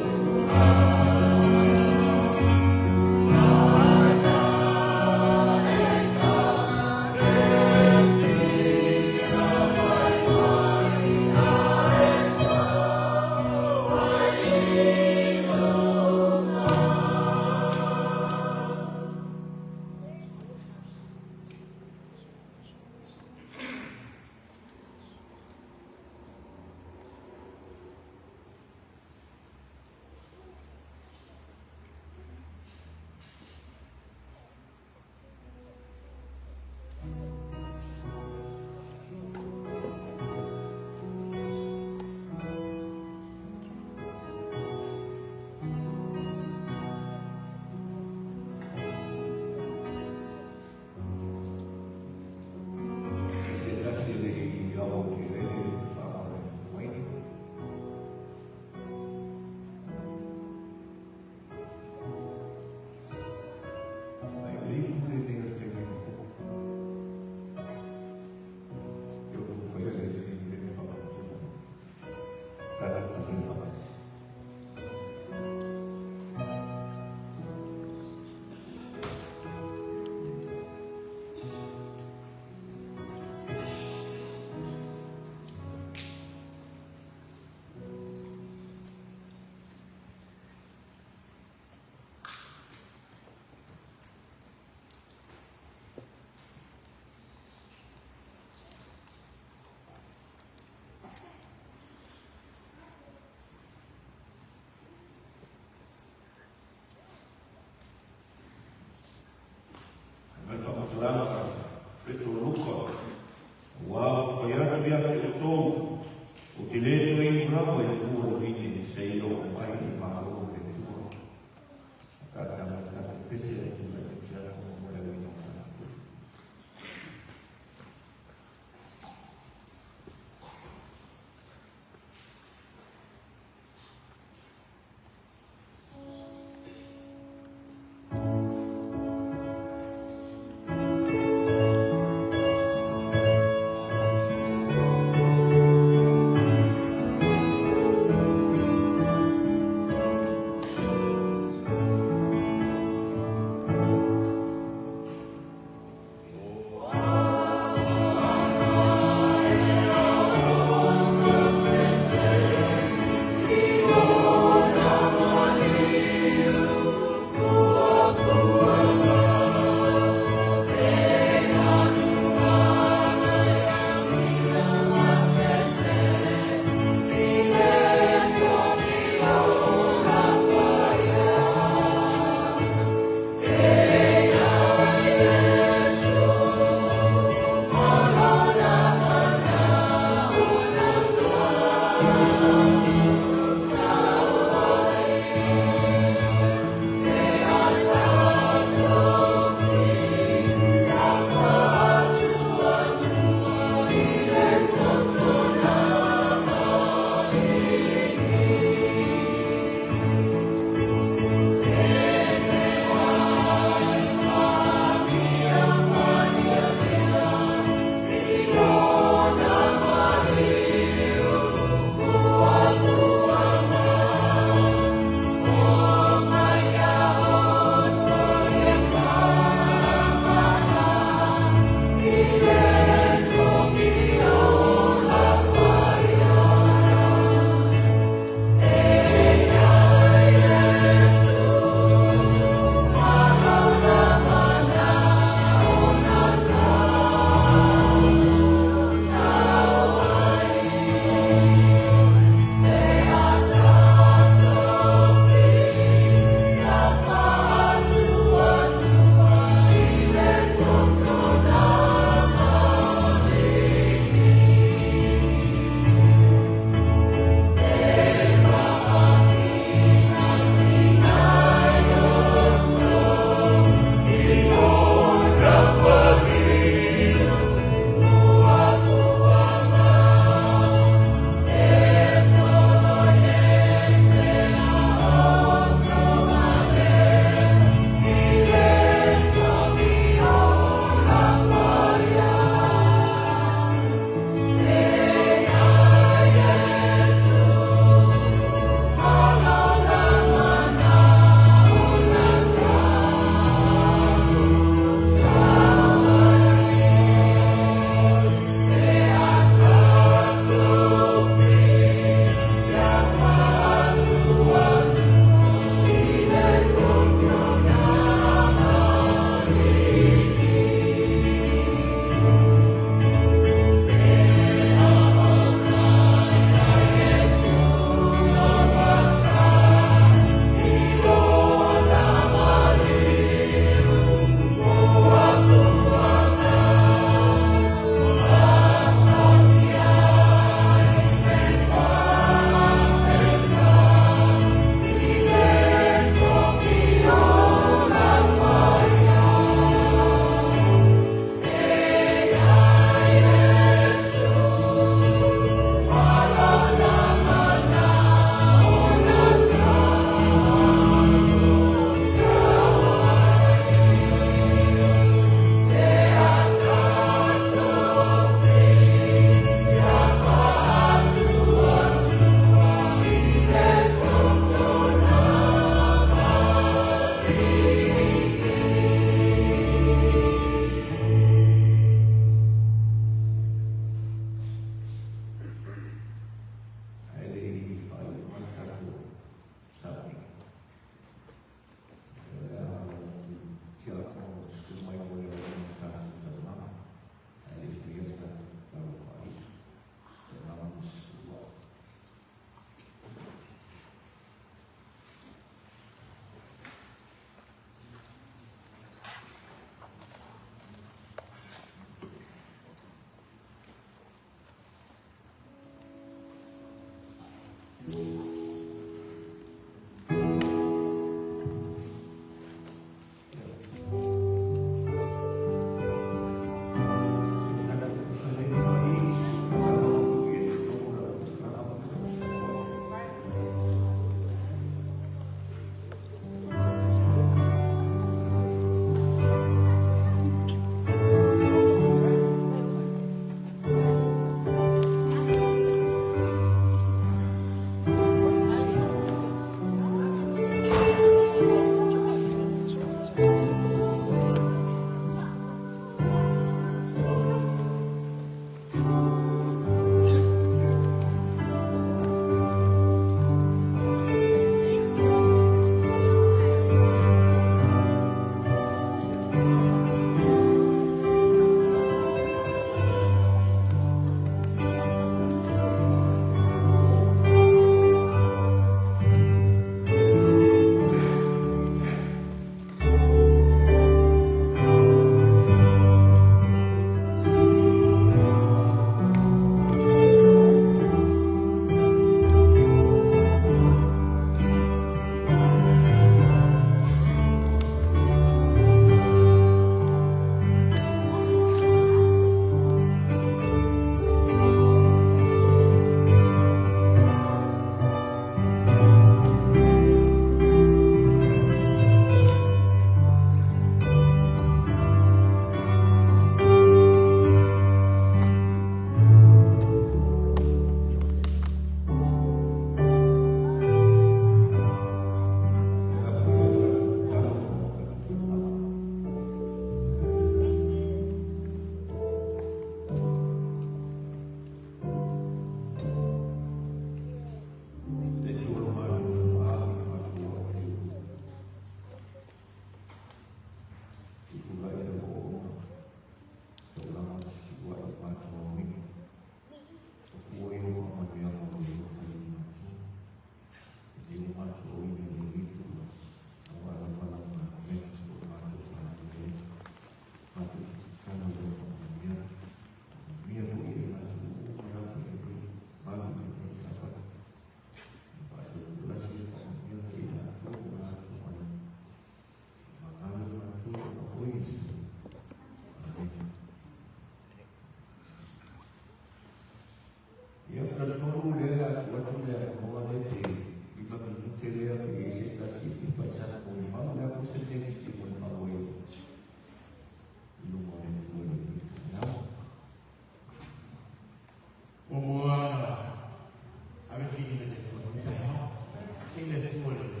Faafetai i le Atua i le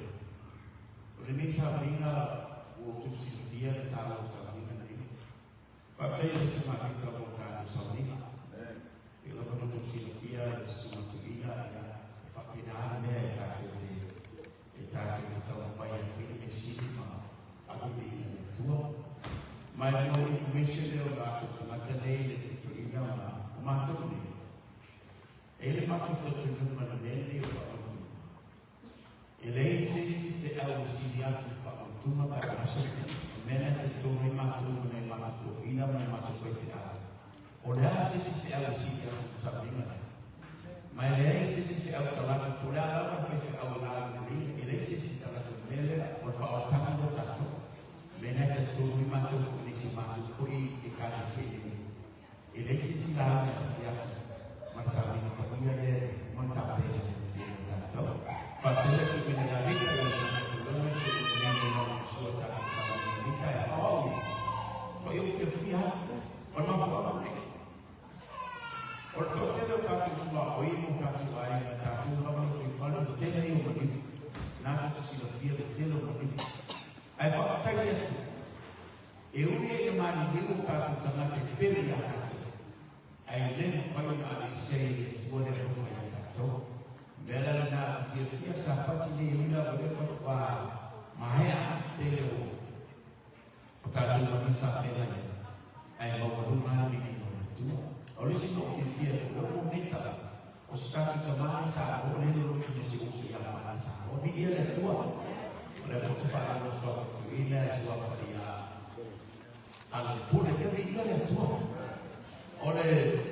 o lenei sauniga ua outou silafia le taua o le sauniga lenei. Faafetai i le Susuga Mita mo le tatou sauniga. E lava ona outou silafia le Susuga Tuiina, ia, e faapena le mea e tatou te e tatou te taumafai e fai le mea sili ma ave viiga i le Atua. Ma e mo le information lea o tatou tagata nei le Tuiina ma o matou nei, e i ai le matou talitonuga i le mea lenei o faamautuga. E leai se isi feau e sili atu i le faamautuga pe a gasa le mea. O le mea lena e talitonu ai matou ma nai o matou toeaiina ma nai o matou faifeau, o le a se isi feau e sili atu i le sauniga lea? Ma e leai se isi feau talaatu, po o le a lava le faifeau e galulue ai, e leai se isi talaatu i le mea lea, o le faaolataga lea o tatou. O le mea lena e talitonu ai matou foi nei, si o matou foi Ekalesia i lenei, E leai se isi lauga e sili atu ma le sauniga paia lea e uma ona tapena e le tatou. Faafetai atu i mea ia Rita i le tulaga i le nei o lana sua tatou sauniga i lenei taeao. O au ia, o ia ua fiafia lava. O le mafuaaga lenei. O le toatele o tatou tuaoi ma o tatou aiga, tatou lava lotoifale, o le tele ia o maliu. Na tou te silafia le tele o maliu. Ae faafetai i le Atua. E ui ai ina maliliu o tatou tagata e pele iā tatou, ae le mafai ona aveesea e le Atua le alofa iā tatou. O le mea la lena ou te fiafia Sapati nei e ui lava o lea faatoa maea le tele o tatou maliu sa feagai ai, ae maualuga lava le viiga o le Atua. O le isi mea ou te fiafia ai foi, o nei tala, o se tatou tama lea sa oo lea le lotu ma si ou uso ia Malie Samoa. Viia le Atua. O lea foi ou te faalogo i suafa tuuina e suafa ia Alepule. Ia viia le Atua. O le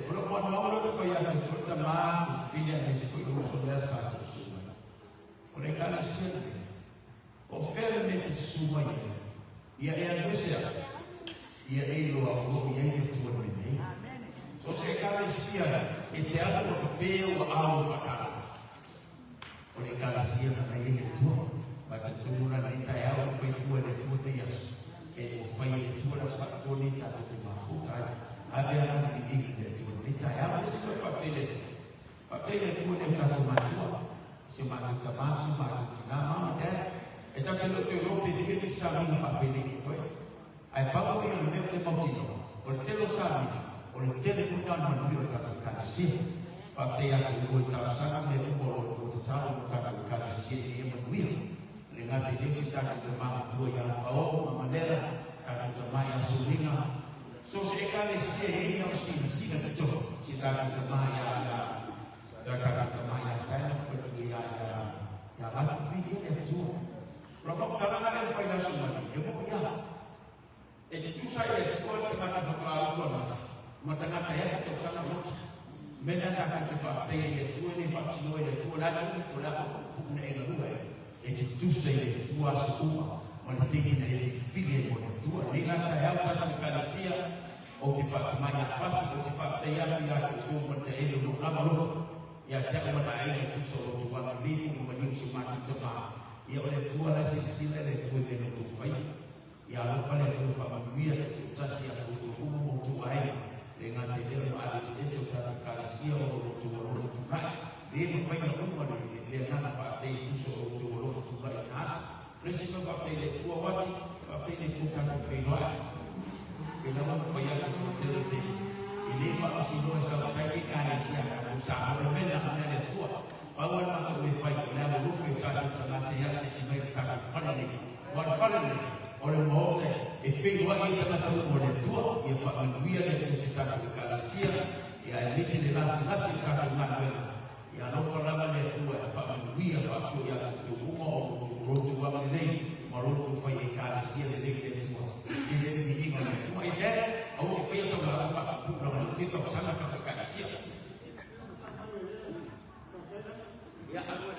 o lou manuaga lea ou te fai atu ai foi tama tufili aemaise foi le uso lea sa tuusu mai. O le ekalesia lenei, o fea le mea e te susu mai ai? Ia e alu ese atu, ia e iloa o lo o i ai le Atua i le mea nei. So o se ekalesia e te alu ua pepe ou aao i faatalofa. O le ekalesia na i ai le Atua. Ma e talitonu la lenei taeao ua fai fua e le Atua lenei aso. Pe ua fai e le Atua le aso faapitoa lenei tatou te mafuta ai. Ave ala le viiga i le Atua i lenei taeao. Le isi mea faafetai i le Atua. Faafetai i le Atua i nai o tatou matua, si o matou tama ma si o matou tina, mom and dad. E tatou te le o toe iloa pe fia nisi sauniga faapenei o totoe. Ae pau ia o le mea ou te mautinoa, o le tele o sauniga, o le tele foi na o le manuia o le tatou Ekalesia. Faafetai atu i oe i talosaga ma mea uma o lo o outou tatalo mo tatou Ekalesia ina ia manuia. E le gata i lea, si o tatou tama matua ia Fao ma Manela, tatou tama ia Suliga, So se Ekalesia e i ai na sinasina totonu, si tatou tama ia ia sa tatou tama ia Saina ma faletua ia ia ia Lafu Vili le Atua. O lau faamatalaga lea na fai i le aso Mali, e moni lava. E tutusa i le Atua le tagata faatoa ananafi ma tagata e afa tausaga loto. O le mea lea tatou te faafetaia i le Atua e le faatinoa i le Atua, o le a le umi po o le a foi pupunaega lua e E tutusa i le Atua aso uma ma le taimi na e filifili ai mo le Atua. Nei la taeao tatou Ekalesia, ou te faatamai ia Pasi, ou te faafetai atu ia te outou ma le taele o lou lava loto, ia te au ma le aiga e tusa o lo outou agalelei foi ma maliu i si o matou tama. Ia o le Atua la e silasila i le Atua i mea na outou faia. Ia alofa le Atua faamanuia te toatasi ia outou uma ma outou aiga, le gata i lea o le maaleseese o tatou Ekalesia o lo outou alofa tulai, le mafai ona uma le le agaga faafetai e tusa o lo outou alofa tulai i na aso. O le isi mea faafetai i le Atua Wati, faafetai i le Atua tatou feiloai. Pei lava ona fai atu i le tele o taimi, e le faamasinoa e sausai le Ekalesia a tatou Samoa, le mea lena o le Atua. Pau lava le matou mea e fai, o le alolofa i o tatou tagata e asiasi mai i le tatou fale nei. Aua o le fale lenei, o le Maota e feiloai ai tagata uma o le Atua, ia faamanuia le Atua i se tatou Ekalesia, ia aemaise le lasilasi o le tatou galuega. Ia alofa lava le Atua e faamanuia faapitoa ia outou uma o lo outou agalelei ma lo outou fai Ekalesia lelei i le Atua. E tele le viiga o le Atua. Amen. Aua ne i faia sau lauga faapupuu leaga o lea ua fia tausaga le tatou Ekalesia. Ia, alu e.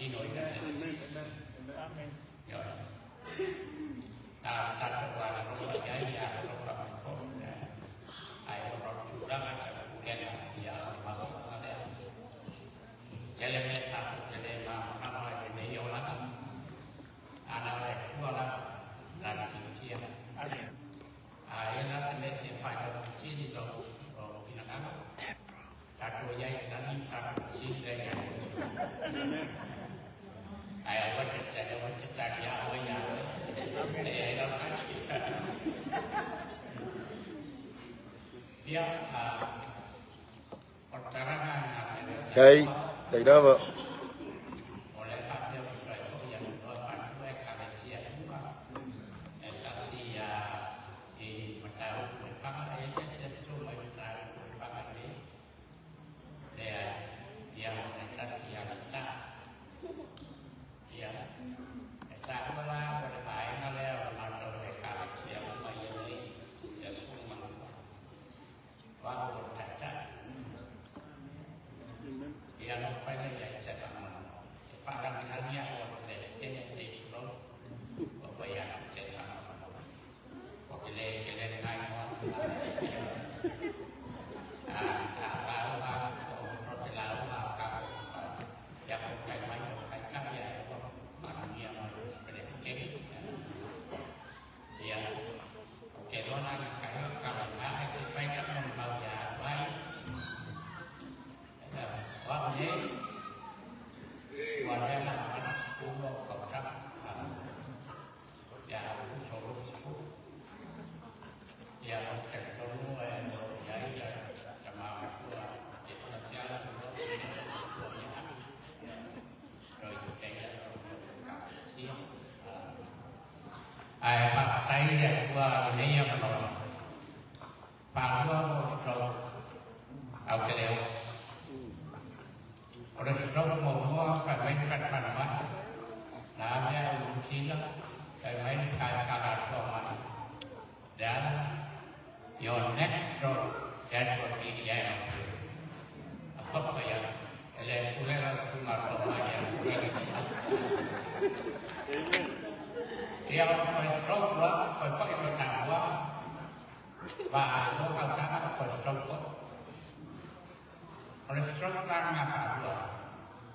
tino i na Ioe. Na tatou alolofa i ai, alolofa mai foi. Ae ona o le tulaga i taupulega, ia o le mafuaaga lea. Tele mea tatou te le malamalama ai i lenei olaga, a na o le Atua lava na te silafia. A i ai la se mea e fia faailoa fesili i lou finagalo, tatou i ai i le lagi ma tatou fesili lea ia Iesu. Ae aua te aua te tali a oe ia oe. Se i ai lau tali. Ia, o le taraga na mea Kai, tai lava. O le faapea o toe foi avanoa faalua ekalesia uma e tasi i mataupu e paga e se se su mai mataupu e paga i le ia o le tasi a le sa ia e sa ua la o le vaega lea o matou ekalesia uma ia nei ia su ma wa o le taitai ia no pai le ia se pa ma e faalagilagi a o le tele te i lo o ko ia te pa o ke le ke le ngai mo a a pa o a o pro te la o a ka ia ko kai mai o kai ka ia e o malagia mo presidente ia ke lona ni kai ka la na se pai ka mo mau ia mai wa nei wa le la ma ku mo ka ka ia u so ro ku ia o te tonu e o ia ia sama tua e sasiala ko ia rồi te ia ka sia ai pa tai le tua nei ia ma pa lua o stroke au te leo o le stroke mo mua ka mai ka pa na na mea u sila ka mai ka ka la tua mai. Then your next stroke, that will be the end of you. Apa ya? Ele pule la tu ma to mai ya pule la. Ia o ko stroke wa ko ko i ko chang wa và nó cao trắng nó còn stroke có. O le stroke la nga pa lua.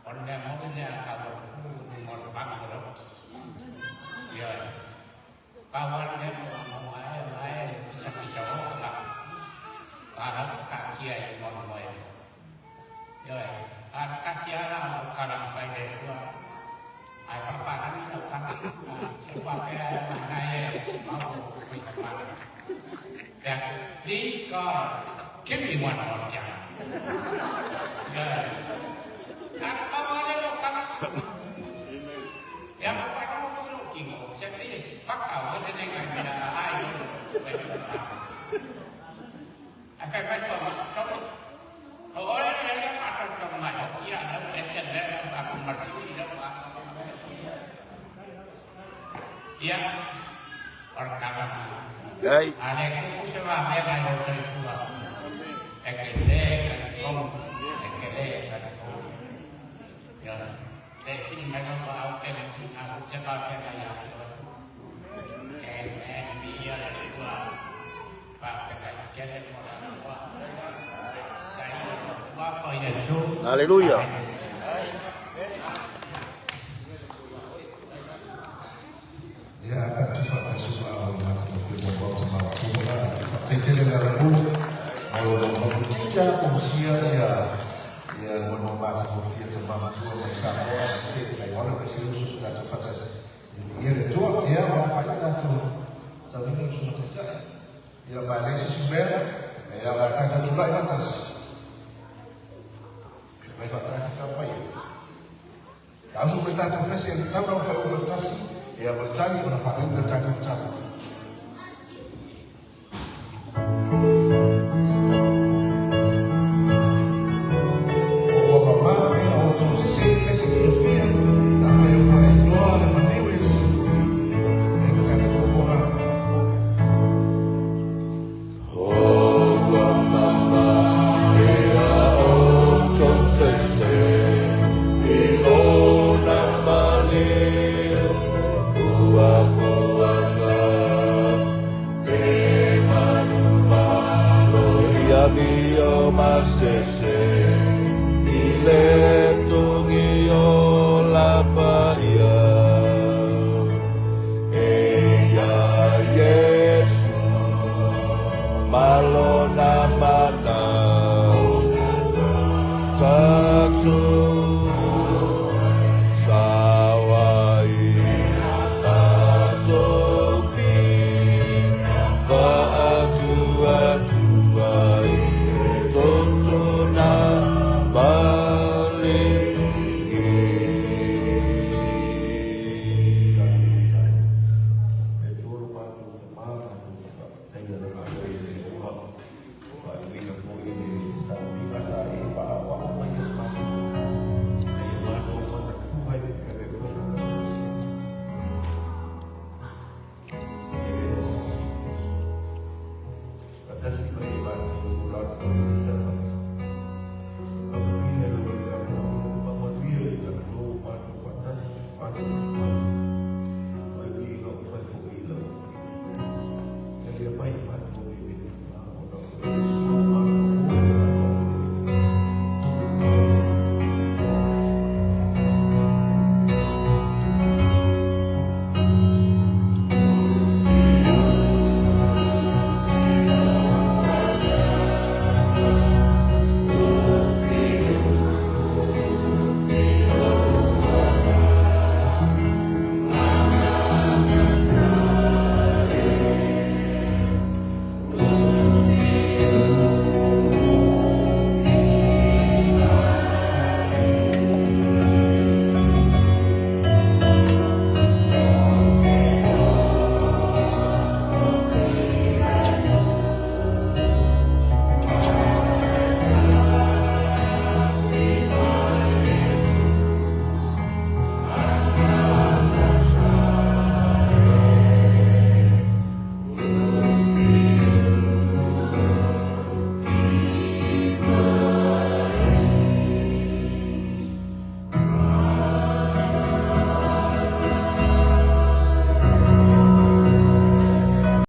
O le mo le ka wa ku ni mo le bang ko. Ia. Kawan le mo mo ai ai bisa bisa o la. Para ka kia i mo mo e. Ia. A ka sia la o karang pai le tua. Ai pa pa ni o ka. E pa pe ai ma nai e mau ko i ka pa. Yeah. Please God, give me one more chance. Yeah. At pamana mo ka. Ya, pa mo ko kingo. Sa is paka wala na nga na ay. Akai pa pa so. O ora le le pa sa ka ma kia na le se le aku marti ni pa. Ya. Perkara Kai. Ale ku se va me ga lo te tua. E ke le ka ko e ke le ka ko. Ya. Te sin me lo au te le sin a se va me ga ya. E e mi ya le tua. Pa ke ka ke le mo la tua. Tai tua ko Yesu. Aleluia. Ia tatou faatasi ma au i mata ma fua mo ta ma tu la te tele la la mo lo mo tita o sia ia ia mo no mata mo fia te mama tua mo sa mo se le ona ke se usu tatou faatasi ia le tua ia ma fa tatou sa ni no su te ia ma le se mea ia la tatou tu la faatasi mai faatasi ka fai. Au su pre tatou pese e tau rau whai upa tasi, e a tali ona whae upa tatou tau.